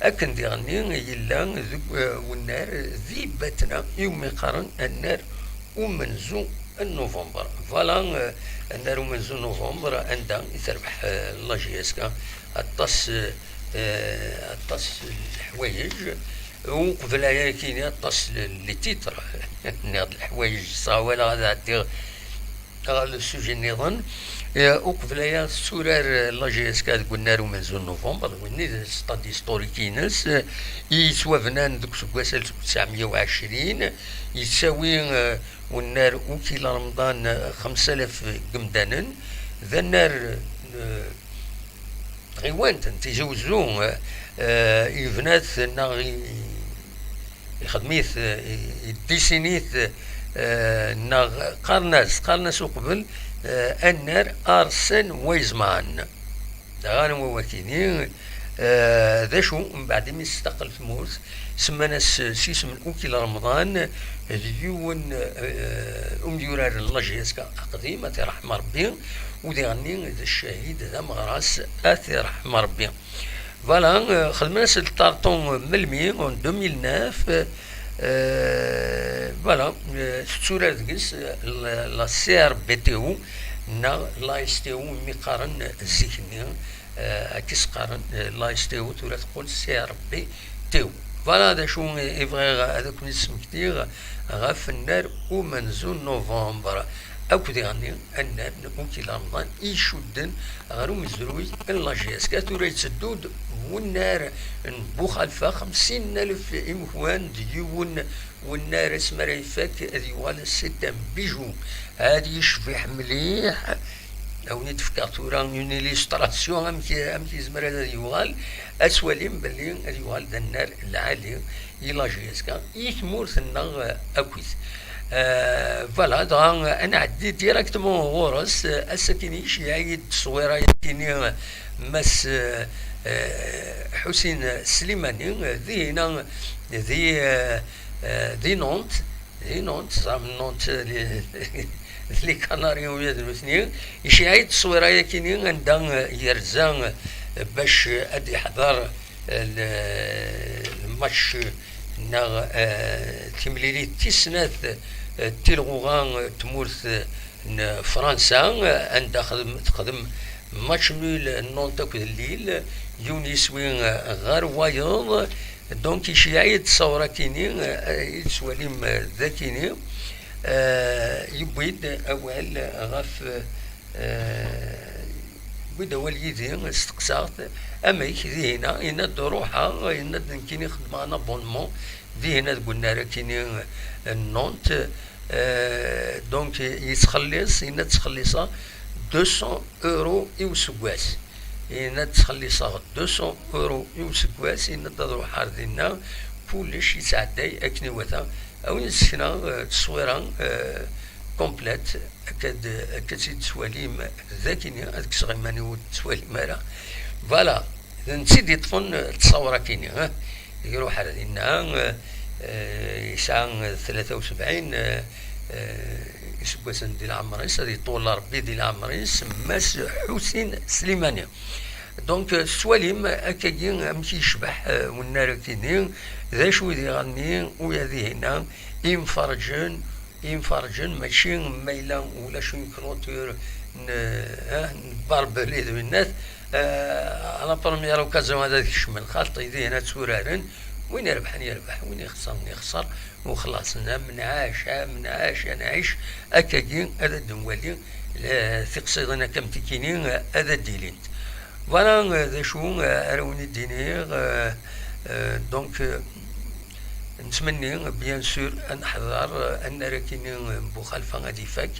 akken diɣenni yella deg, eh, wennar di Batna iwumi qqaren annar umenzu n novembre. Voilà, euh, annar umenzu n novembre, anda i terbeḥ, euh, la J S K aṭas, euh, eh, aṭas n leḥwayeǧ, uqbel aya akini aṭas n les titres, nniɣ-d leḥwayeǧ, sɣawaleɣ ad ɛeddiɣ ɣer le sujet nniḍen. Eh, uqbel aya tetturar, eh, la J S K deg unnar umenzu n novembre, d winni d stade historique-ines, eh, i yettwabnan deg useggas alef u tesɛemya u ɛecrin, yettawi, eh, unnar Ukil Remḍan, eh, xemsa alaf n yemdanen, d annar, eh, tɣiwant n Tizi Wezzu, eh, eh, yebna-t neɣ i-, ixdem-it, eh, i-, iddisin-it, eh, neɣ qqaren-as, qqaren-as uqbel, eh, annar Arsène Weizmann. Daɣen anwa wakini, eh, d acu, mbeɛd imi testaqel tmurt, semman-as s yisem n Ukil Remḍan, d yiwen, eh, umyurar n la J S K aqdim, ad t-iṛḥem Ṛebbi, u diɣenni d ccahid, d ameɣras, ad t-iṛḥem Ṛebbi. Voilà, eh, xedmen-as le tartan melmi, en deux mille neuf, eh, voilà, eh, tetturar deg-s, eh, la, la C R B T O, neɣ la S T O, mi qqaren zik-nni, eh, akka i s-qqaren, eh, la S T O, tura teqqel C R B T O. Voilà d acu i bɣiɣ ad ken-id-smektiɣ ɣef nnar umenzu n novembre, akk diɣenni annar n Ukil Remḍan i icudden ɣer umezruy n la J S K. Tura yetteddu-d wennar n Buxalfa, xemsin alef imekwan d yiwen wennar, asmi ara ifak ad yuɣal, c'est un bijou. Ad yecbeḥ mliḥ. Ad wen-id-fkeɣ tura une illustration amek, amek yezmer ad, ad yuɣal. Ad twalim belli ad yuɣal d annar lɛali i la J S K, i tmurt-nneɣ akkit. Euh, voilà, dɣa ad nɛeddi directement ɣur-s. Ass-akini iceyyeɛ-iyi-d tteswira-yakini Mass, euh, euh, Ḥusin Slimani, euh, dihina, di, euh, euh, di Nantes, di Nantes, ẓer Nantes, les, les Canaries, u ya d nutni, iceyyeɛ-iyi-d tteswira-yakini anda, euh, yerza, euh, bac, euh, ad iḥḍer, euh, le, le match, euh, neɣ, euh, timlilit tis snat, euh, n tilɣuɣa, euh, n tmurt, euh, n Fransa, anda xdem-, texdem match nul Nantes akked Lille, yiwen yiswi ɣer wayeḍ. Donc, iceyyeɛ-iyi-d tteswira-kini, eh, i tettwalim, eh, dakini, eh, yewwi-d awal ɣef, eh, yewwi-d awal yid-i, steqsaɣ-t, amek dihina? Yenna-d, ruḥeɣ, yenna-d, nekkini xedmeɣ un abonnement dihina deg unnar akini n Nantes. Euh, donc, yettxelliṣ, yenna ttxelliṣeɣ deux cents euros i useggas. Yenna ttxelliṣeɣ deux cents euros i useggas, yenna ad ruḥeɣ ar dinna, kullec yettɛedday akken iwata. A win yessekneɣ, euh, tteswira, euh, complète, akka d, akka tt-id-tettwalim dakini, ad kkseɣ iman-iw ur d-tettwalim ara. Voilà. D netta i d-yeṭṭfen tteswira-kini, eh? Iruḥ ar dinna, eh, yesɛa tlata u sebɛin, eh, eh, iseggasen di leɛmer-is, ad yeṭṭul Ṛebbi di leɛmer-is, Mass Ḥusin Slimani. Donc, eh, tettwalim akkagi amek yecbeḥ, eh, wennar-akini, d acu i d-iɣenni, uya dihinna, imferrǧen, imferrǧen, mačči ma yella ulac une clôture n, eh, n barbelé d winnat, eh, à la première occasion ad, ad kecmen, xaṭi dihin ad tturaren, win irebḥen yerbeḥ, win ixesren yexser, u xlaṣ, am nɛac, am nɛac, ad nɛic, akkagi ad d-nwali, eh, tiqsiḍin akka am tikini, eh, ad d-ilint. Voilà, eh, d acu, eh, ara wen-id-iniɣ, eh, eh, donc, eh, Nettmenni, bien sûr, ad neḥḍer, eh, annar akini, eh, n Buxalfa ad ifak,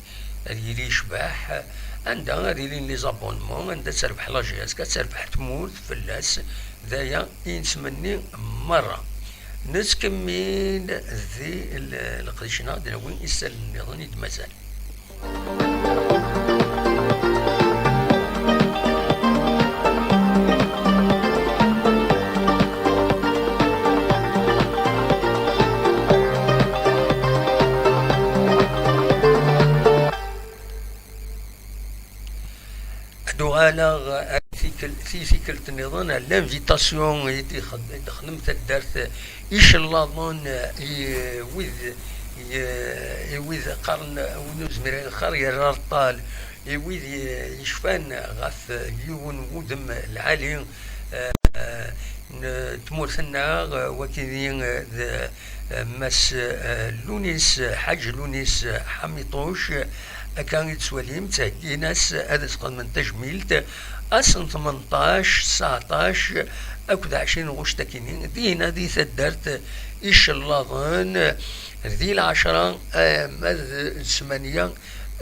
ad yili yecbeḥ, eh, anda ad ilin les abonnements, anda ad terbeḥ la J S K, ad terbeḥ tmurt fell-as, d aya i nettmenni merra. Nettkemmil di l-, leqdic-nneɣ, ad d-nawi isallen nniḍen i d-mazal. Ad uɣaleɣ ar tikkelt, ti tikkelt nniḍen, ar l'invitation i d-ixed-, i d-texdem taddart icellaḍen, i wid, i, i wid qqaren, win ur zmireɣ ad qqar yerra areṭṭal, i wid i, yecfan ɣef yiwen wudem lɛali, eh, eh, n tmurt-nneɣ, eh, wakini, eh, d, eh, Mass, eh, Lunis, eh, Ḥaǧ Lunis, eh, Ḥamiṭuc, eh, akka i tettwalim, ttheggin-as ad as-xedmen tajmilt, ass n tmenṭac, tseɛṭac akked ɛecrin ɣuct akini, dinna di taddart Icellaḍen, di lɛecra, eh, ma d ssmanya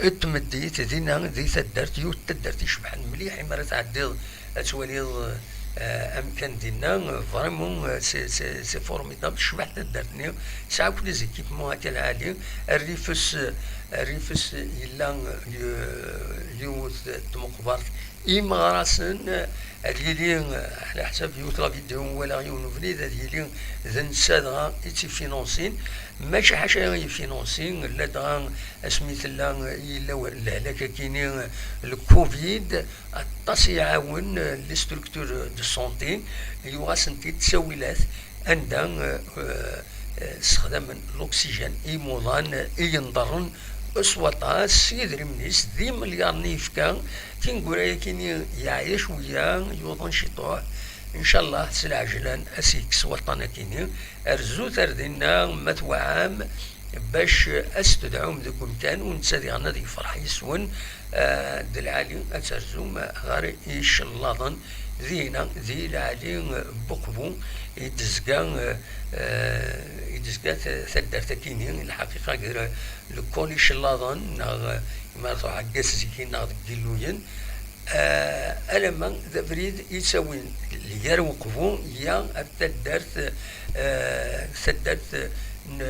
n tmeddit, dinna di taddart, yiwet n taddart icebḥen mliḥ, imi ara tɛeddiḍ ad twaliḍ, eh, amkan dinna, vraiment, eh, c'est, c'est, c'est formidable, tecbeḥ taddart-nni, tesɛa akk les équipements akka lɛali, rrif-s, rrif-s yella, eh, yiwet n tmeqbert, imeɣrasen, eh, ad yili, eh, ɛla ḥsab yiwet la vidéo walaɣ yiwen ubrid, ad yili d netta dɣa i tt-ifinansin, mačči ḥaca ifinansin, ladɣa asmi tella, eh, yella lehlak akini, eh, le covid, aṭas i iɛawen, eh, les structures de santé, yuɣ-asen-t-id ttawilat, anda, eh, eh, ssexdamen l'oxygène i imuḍan, eh, i yenḍerren s waṭas, s yidrimen-is, d imelyaṛen i yefka, tineggura-yakini yeɛya cwiya, yuḍen ciṭuḥ, ncallah s lɛejlan ad s-yekkes waṭṭan-akini, rzut ar dinna ma twaɛam, bac ad s-tedɛum deg umkan, u netta diɣen ad yefreḥ yis-wen, eh, d lɛali ad terzum ɣer icellaḍen dinna, di lɛali n Buqbu i d-tezga, eh, i d-tezga ta-, taddart-akini, lḥaqiqa, gar lekol icellaḍen, neɣ, eh, mi ara truḥ Aggas zik-in neɣ deg Yilluyen, eh, alamma d abrid yettawin gar Uqbu ya ar taddart, eh, taddart n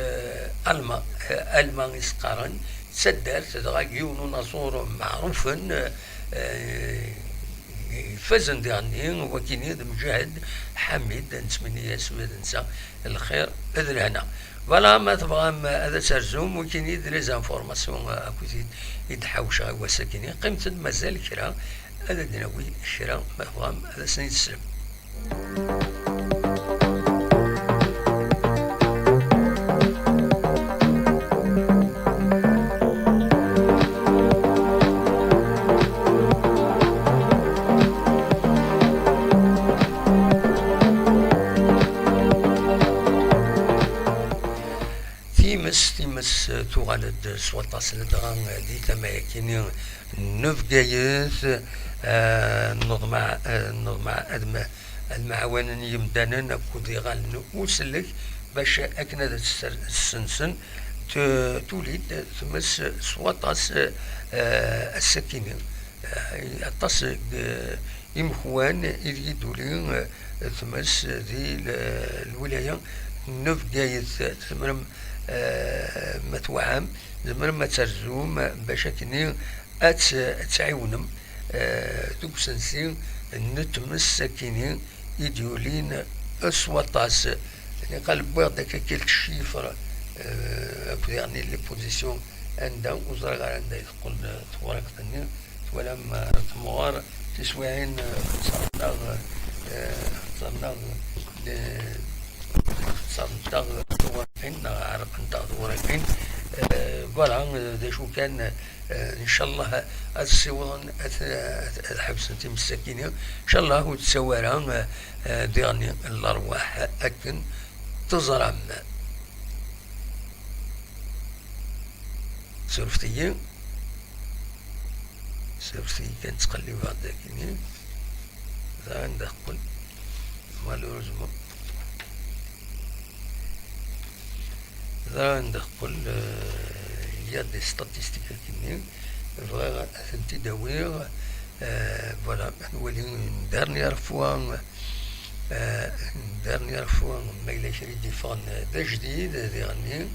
Alma, eh, Alma i s-qqaren, d taddart dɣa n yiwen unaẓur meɛrufen, eh, ifazen diɣenni, wakini d Mǧahed Ḥamid, nettmenni-as ula d netta lxir d lehna. Voilà, ma tebɣam ad terzum, wakini d les informations akked i d-ḥawceɣ i wass-akini. Qqimet-d, mazal kra, ad d-nawi kra, ma tebɣam ad asen-id-teslem. Times, times, eh, tuɣal-d s waṭas, ladɣa, eh, di tama-yakini n Bgayet, eh, neḍmeɛ, eh, neḍmeɛ ad m-, ad mɛawanen yemdanen akked iɣallen usellek bac akken ad tt-ssensen. T-, tuli-d tmes s waṭas, eh, ass-akini. Eh, aṭas n, eh, imekwan ideg i d-tuli, eh, tmes di l-, lwilaya n Bgayet. Tzemrem, eh, ma twaɛam, tzemrem ad terzum bac akkenni ad tt-, ad tɛiwnem, eh, deg usensi n tmes akkenni i d-yulin s waṭas. Niqal wwiɣ-d akka quelques chiffres, eh, akked yeɛni les positions anda, ur ẓriɣ ara anda i teqqel, eh, tewriqt-nni. Twalam, eh, temɣer tiswiɛin, eh, xeṣren-aɣ, eh, xeṣren-aɣ, eh, xeṣrent-aɣ tewriqin, neɣ ɛerqent-aɣ tewriqin. Eh, voilà, eh, d acu kan, eh, ncallah ad ssiwḍen, ad, ad, ad ḥebsen times-akini. Ncallah ur tettawi ara, eh, eh, diɣen lerwaḥ akken teẓram. Surfet-iyi. Surfet-iyi kan, ttqellibeɣ-d akini. Dɣa anda teqqel. Malheureusement. Dɣa anda teqqel, euh, il y a des statistiques akini. Bɣiɣ ad tent-id-awiɣ. Euh, voilà, ad nwali une dernière fois, euh, une dernière fois, ma yella kra i d-yeffɣen d ajdid, diɣenni,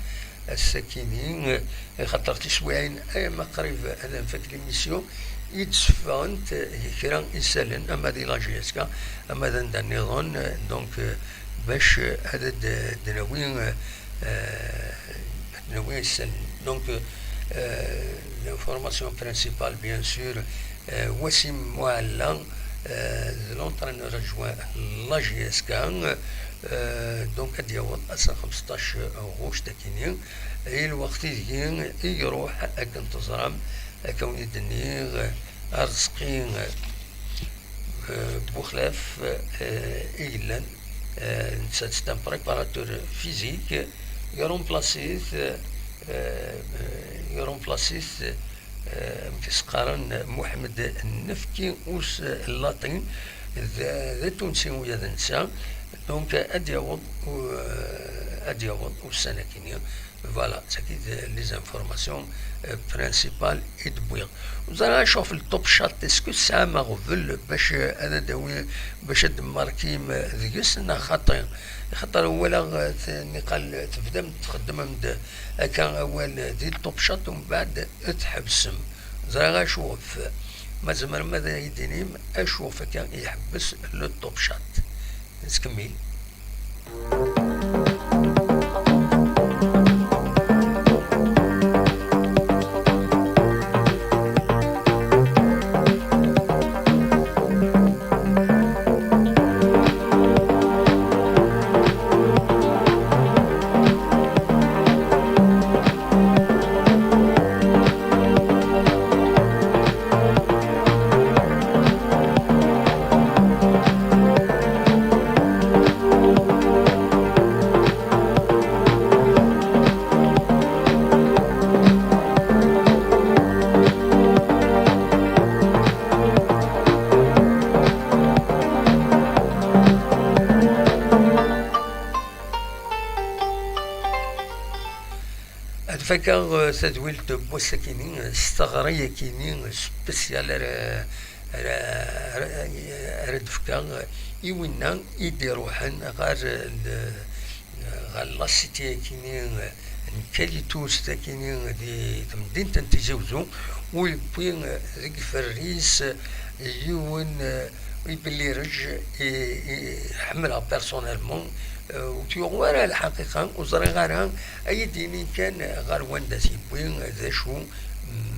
ass-akini, eh, axaṭer tiswiɛin, eh, ma qrib ad nfak l'émission, i d-seffɣent, eh, kra isallen, ama di la J S K, ama d anda nniḍen, eh, donc, eh, bac, eh, ad d-, d-nawi, eh, eh, ad d-nawi isallen. Donc, eh, l'information principale, bien sûr, eh, Wasim Muɛella, eh, d l'entraîneur adjoint n la J S K, eh, donc ad d-yaweḍ ass n xemseṭṭac ɣuct akini, i lweqt ideg i iruḥ, akken teẓram, akka wen-id-nniɣ, Arezqi, eh, Buxlaf, eh, i yellan, eh, netta c'est un préparateur physique, yerumplasit, eh, eh, yerumplasit, eh, amek i s-qqaren, Muḥemmed Nnefki us Laṭi, d, d Atunsi ula d netta, donc ad d-yaweḍ, eh, ad d-yaweḍ ussan-agi-nni. Voilà, d tagi d les informations, euh, principales i d-wwiɣ. Ur ẓriɣ acu ɣef le Top Chat, est-ce que tesɛam aɣbel bac, euh, ad d-awi, bac ad d-temmarkim, euh, deg-s, neɣ xaṭi? Xaṭer walaɣ, euh, t-, niqal tebdam txeddmem-d akka awal di le Top Chat, umbeɛd tḥebsem. Ur ẓriɣ acu ɣef. Ma tzemrem ad yi-d-tinim acu ɣef akka i iḥebbes le Top Chat? Nettkemmil. Ad fakeɣ, eh, tadwilt n wass-akini, eh, s teɣri-yakini, eh, spécial ara, ara, ara, ara d-fkeɣ, eh, i winna i d-iruḥen ɣer, eh, le-, ɣer la cité-yakini, eh, n Kalitus, takini di temdint n Tizi Uzzu, u yewwi, eh, deg iferr-is, eh, yiwen, eh, ibellireǧ i, i ḥemmleɣ personnellement, eh, ur t-yuɣ wara lḥaqiqa, ur ẓriɣ ara, ad yi-d-yini kan ɣer wanda t-yewwi, d acu,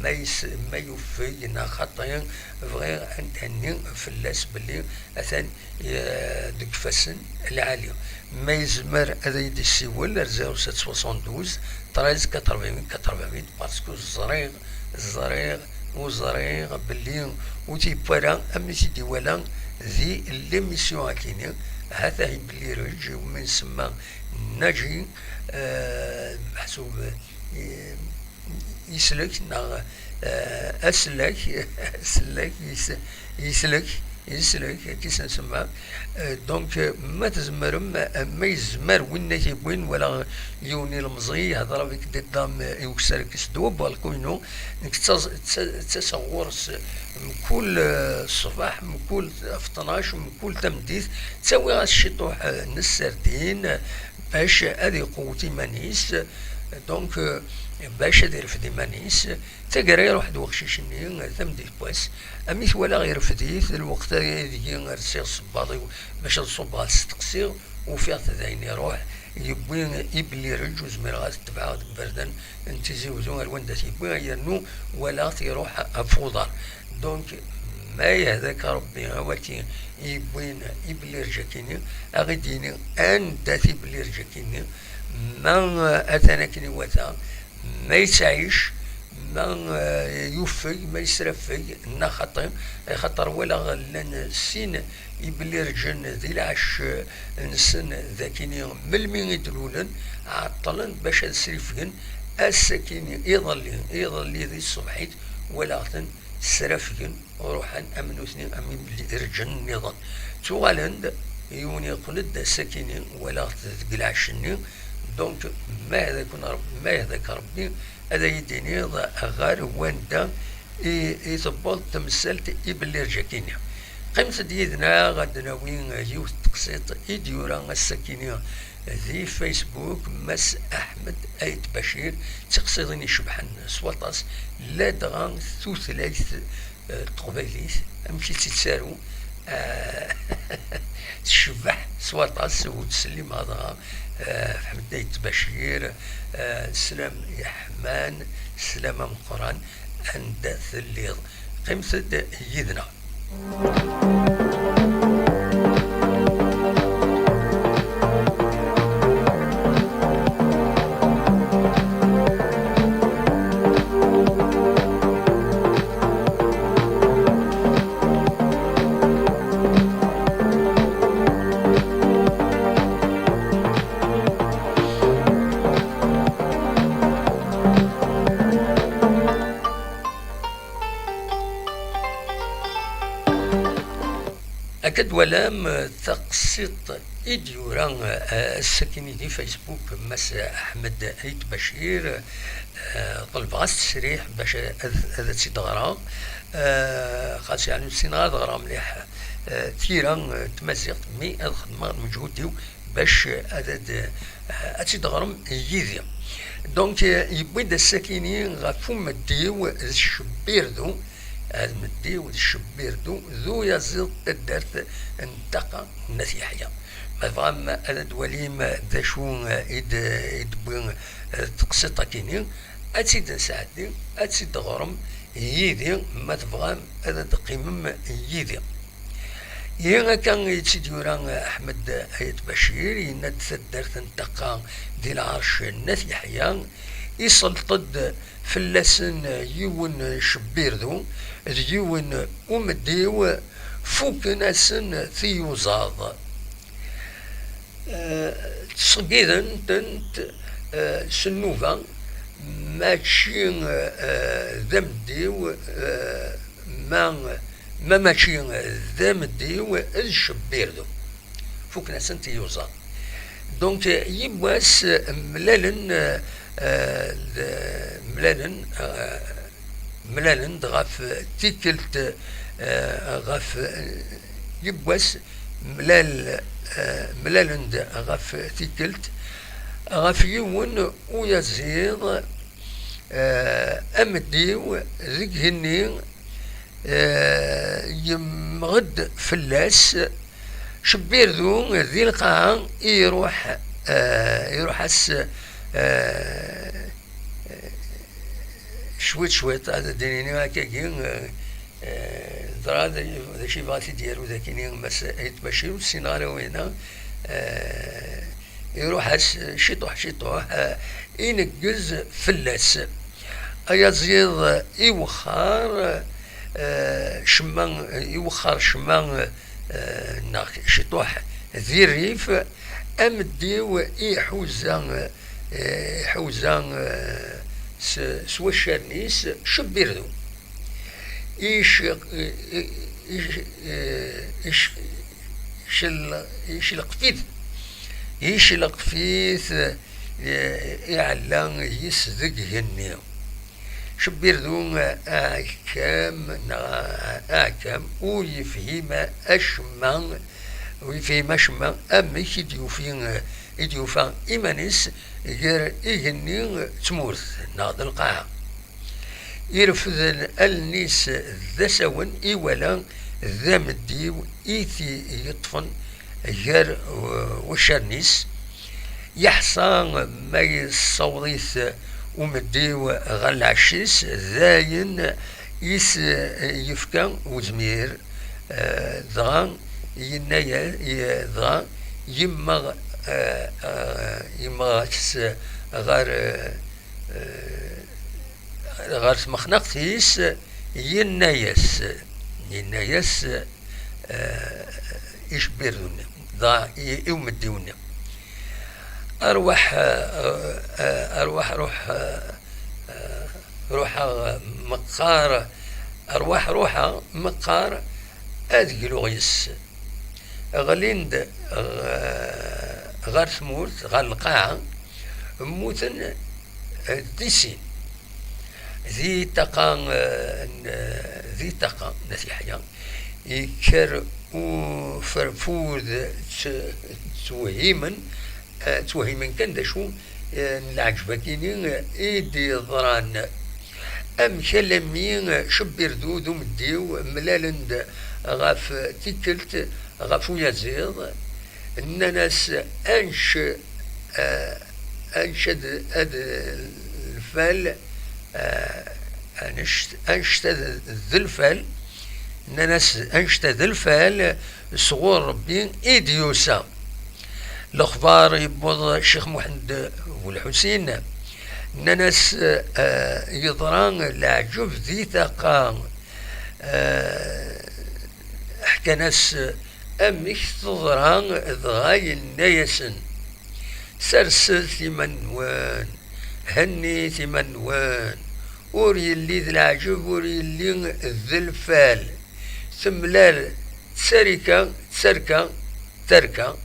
ma yes-, ma yufeg neɣ xaṭi, bɣiɣ ad d-henni fell-as belli atan, eh, deg ifassen lɛali. Ma yezmer ad yi-d-yessiwel ar zéro sept soixante-douze treize quatre-vingt-huit quatre-vingt-huit, parce que ẓriɣ, ẓriɣ, ur ẓriɣ belli ur t-yewwi ara am i t-id-iwala di l'émission akini. Hat-ah ibellireǧ umi nsemma Naǧi, eh, meḥsub, eh, yeslek neɣ, eh, aslek, aslek, yes-, yeslek, yeslek, akka i s-nsemma. Eh, donc, eh, ma tzemrem, eh, ma yezmer winna i t-yewwin, wala yiwen ilemẓi, yehder avec des dames, eh, i ukessar-agi s ddwa n ubalku-inu, nekk ttaẓ-, tta-, ttaseɣ ɣur-s mkul, eh, ṣṣbeḥ, mkul ɣef ṭnac, mkul tameddit, ttawiɣ-as ciṭuḥ, eh, n sserdin, bac ad iqewwet iman-is, donc, euh, bac ad irfed iman-is. Taggara iruḥ-d weqcic-nni, tameddit n wass, ami t-walaɣ irfed-it, lweqt-a deg-i rsiɣ sebbaḍ-iw bac ad ṣubbeɣ ad steqsiɣ, ufiɣ-t d ayen iruḥ, yewwi ibellireǧ, ur zmireɣ ad t-tebɛeɣ deg iberdan n Tizi Uzzu ar wanda t-yewwi, yernu walaɣ-t iruḥ ɣef uḍar. Donc, ma yehda-k Rebbi, a waki yewwin ibellireǧ-akini, a ɣ-id-yini anda-t ibellireǧ-akini, ma, eh, atan akken iwata, ma yettɛic, ma, eh, yufeg, ma yesrafeg, neɣ xaṭi, axaṭer walaɣ llan sin ibellireǧen di lɛecc-nsen d akini melmi i d-lulen, ɛeṭṭlen bac ad srifgen. Ass-akini iḍelli, iḍelli di tṣebḥit, walaɣ-ten srafgen, ruḥen am nutni am ibellireǧen nniḍen. Ttuɣalen-d, yiwen yeqqel-d ass-akini, walaɣ-t deg lɛecc-nni. Donc, ma yehda-ken Reb-, ma yehda-k Rebbi, ad iyi-d-tiniḍ ɣer wanda i, i tewweḍ temsalt ibellireǧ-akini. Qqimet-d yid-neɣ ad d-nawi yiwet n teqsiṭ i d-yura ass-akini di Facebook Mass Aḥmed Ayt Bacir, d tiqsiḍin icebḥen s waṭas, ladɣa tutlayt, eh, n teqbaylit, amek i tt-yettaru, eh, tecbeḥ s waṭas, u ttsellimeɣ dɣa, eh, ɣef Aḥmed Ayt Bacir, eh, sslam yeḥman, sslam ameqqran, anda telliḍ. Qqimet-d yid-neɣ. Akka d-twalam, eh, taqsiṭ i d-yura, eh, ass-akini di Facebook Mass Ḥmed Ayt Bacir, eh, ṭelbeɣ-as ttesriḥ bac ad, ad tt-id-ɣreɣ. Eh, xas yeɛni ur ssineɣ ad ɣreɣ mliḥ, eh, tira, eh, n tmaziɣt, mi ad xedmeɣ lmeǧhud-iw bac ad, ad, ad tt-id-ɣrem yid-i. Donc, eh, yewwi-d ass-akini ɣef umeddiw d Cebbirdu, umeddiw d Cebbirdu d uyaziḍ n taddart n Ṭaqa n At Yeḥya. Ma tebɣam ad d-twalim d acu, eh, i d-, i d-tewwi, eh, teqsiṭ-akini, ad tt-id-nesɛeddi, ad tt-id-teɣrem yid-i, ma tebɣam ad d-teqqimem yid-i. Ihi akka i tt-id-yura Ḥmed Ayt Bacir, yenna-d taddart n Ṭaqa di lɛerc n At Yeḥya, iselṭ-d fell-asen yiwen Cebbirdu d yiwen umeddiw, fuken-asen tiyuzaḍ. Eh, ttṣeggiden-tent, eh, s nnuba, mačči, eh, d ameddiw, eh, ma, ma mačči d ameddiw d Cebbirdu. Fuken-asen tiyuzaḍ. Donc, yiwwas mlalen, eh, d-, mlalen, eh, mlalen-d ɣef tikkelt, eh, ɣef, yiwwas mlal-, eh, mlalen-d ɣef tikkelt, ɣef yiwen uyaziḍ, eh, ameddiw deg igenni, eh, yemmeɣ-d fell-as Cebbirdu di lqaɛa, iruḥ, eh, iruḥ-as, eh, cwiṭ cwiṭ, ad d-nini akkagi, eh, eh, ẓra d, d acu yebɣa ad t-id-yaru dagini Mass Ayt Bacir, ur ssineɣ ara winna, eh, iruḥ-as ciṭuḥ ciṭuḥ, eh, ineggez fell-as. Ayaziḍ iwexxar, eh, cemma, iwexxar cemma, eh, neɣ ciṭuḥ di rrif, ameddiw iḥuza, eh, iḥuza, eh, s, s waccaren-is Cebbirdu. Ic-, ic-, ic-, icel-, icleqf-it, icleqf-it, eh, iɛella yis deg igenni. Cebbirdu aɛekkam, neɣ aɛekkam, ur yefhim acemma, ur yefhim acemma amek i d-yufi, i d-yufa iman-is gar igenni d tmurt, neɣ d lqaɛa. Irfed allen-is d asawen, iwala d ameddiw i t-yeṭṭfen gar, uh, waccaren-is. Yeḥṣa ma yessaweḍ-it umeddiw ɣer lɛecc-is, dayen i s-yefka uzmir, uh, dɣa yenna-ya-, dɣa yemmeɣ, uh, uh, yemmeɣ-as ɣer, uh, uh, ɣer tmexnaqt-is, yenna-yas, yenna-yas, eh, i Cebbirdu-nni, dɣa i, i umeddiw-nni. Arwaḥ, eh, eh, arwaḥ, ruḥ, eh, eh, ruḥ-aɣ meqqar, arwaḥ ruḥ-aɣ meqqar ad gluɣ yes-s. Ɣlin-d, eh, ɣer tmurt, ɣer lqaɛa, mmuten, eh, di sin. Di ṭṭaqa, eh, n, di ṭṭaqa n At Yeḥya, yekker uferfud, tt-, ttwehhimen, eh, ttwehhimen kan d acu, eh, n leɛǧeb-akini i d-yeḍran. Amek alammi Cebbirdu d umeddiw mlalen-d ɣef tikkelt, ɣef uyaziḍ, nnan-as: "Anc, eh, anc ad, ad lfal, eh, anect, anect ad d lfal." Nnan-as: "Anect ad lfal sɣur Rebbi i d-yusa." Lexbar yewweḍ Ccix Muḥend Bu Lḥusin, nnan-as, eh, yeḍra leɛǧeb di ṭṭaqa. Eh, ḥkan-as amek teḍra, dɣa yenna-yasen: "Serset iman-nwen, hennit iman-nwen, ur yelli d leɛǧeb, ur yelli d lfal, temlal d Tarika, tarka, tarka,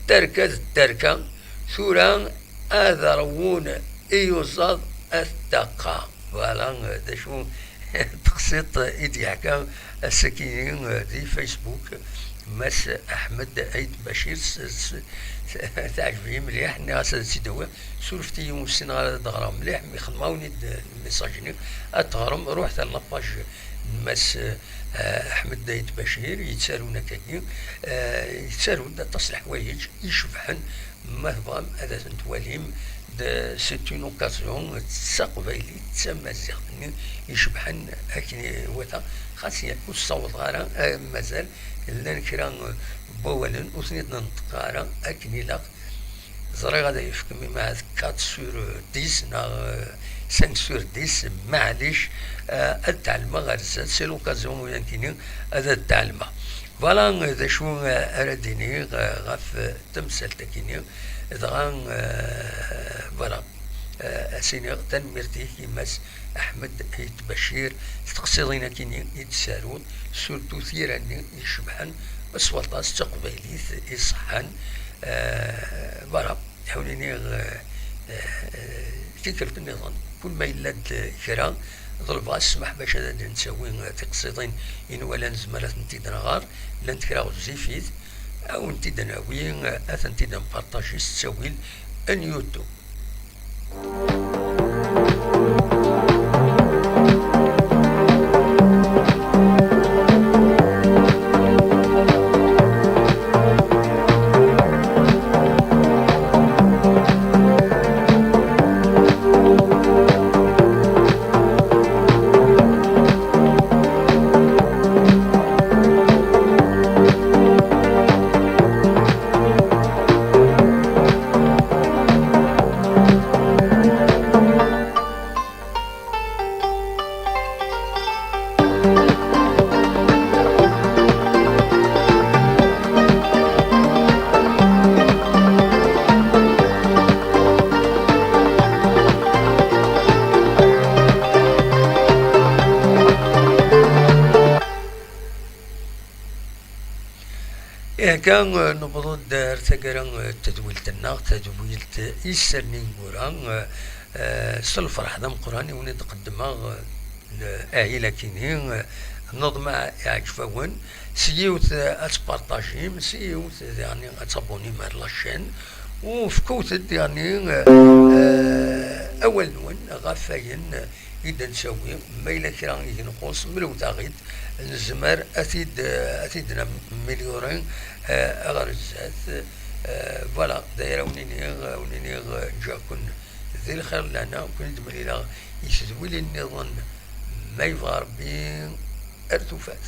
tarka d tarka, tura ad ṛwun iyuzaḍ at daqqa. Voilà, d acu teqsiṭ i d-yeḥka ass-agi di Facebook Mass Ahmed Ait Bacir, s-, s-, teɛjeb-iyi mliḥ, nniɣ-as ad tt-id-awiɣ, surfet-iyi, ur ssineɣ ara ad ɣreɣ mliḥ, mi xedmeɣ-awen-id lmessage-nni, ad teɣrem, ruḥet ar la page n Mass, eh, Ahmed Ait Bacir, yettarun akkagi, eh, yettaru-d aṭas n leḥwayeǧ icebḥen, ma tebɣam ad asen-twalim, d, c'est une occasion, d taqbaylit, d tamaziɣt-nni icebḥen akken iwata, xas ya-, ur ssawḍeɣ ara, eh, mazal llan kra n wawalen ur ten-id-nenṭeq ara akken ilaq. Ẓriɣ ad yefk mi ma quatre sur dix neɣ, euh, cinq sur dix, maɛlic, euh, ad tɛelmeɣ ar zdat, c'est l'occasion u yankini ad ad tɛelmeɣ. Voilà, euh, d acu, euh, ara d-iniɣ, euh, ɣef, euh, temsalt-agi-nni, dɣa, euh, voilà, euh, ad s-iniɣ tanemmirt-ik i Mass Ahmed Ait Bacir, s teqsiḍin-agi-nni i d-tessaruḍ, surtout tira-nni icebḥen, s waṭas d taqbaylit iṣeḥḥan, euh, voilà. Ḥawlini, eh, eh, tikkelt nniḍen, kul ma yella-d kra, ḍelbeɣ-as ssmaḥ bac ad d-nettawi, eh, tiqsiḍin i nwala nezmer ad tent-id-nɣer, llant kra ɣezzifit, ad wen-t-id-nawi, eh, ad tent-id-nparṭaji s ttawil n YouTube. Ihi akka, eh, newweḍ-d ar taggara, eh, n tedwilt-nneɣ, tadwilt Isser n ineggura, eh, eh, s lferḥ d ameqqran i wen-id-qeddmeɣ, eh, le-, ahil akini, eh, neḍmeɛ iɛǧeb-awen, s yiwet, eh, ad tpartajim, s yiwet, eh, daɣen ad tabunim ar la chaîne, u fkut-d daɣen, eh, eh, awal-nwen ɣef wayen, eh, i d-nettawi, ma yella kra i d-nxuṣ, mlewt-aɣ-id, nezmer ad t-id, ad t-id-naméliori, eh, ɣer zdat. Eh, voilà, d aya ara wen-iniɣ, wen-iniɣ, eh, ǧǧiɣ-ken di lxir lehna, ken-id-mlileɣ i tedwilin nniḍen, ma yebɣa Rebbi, ar tufat.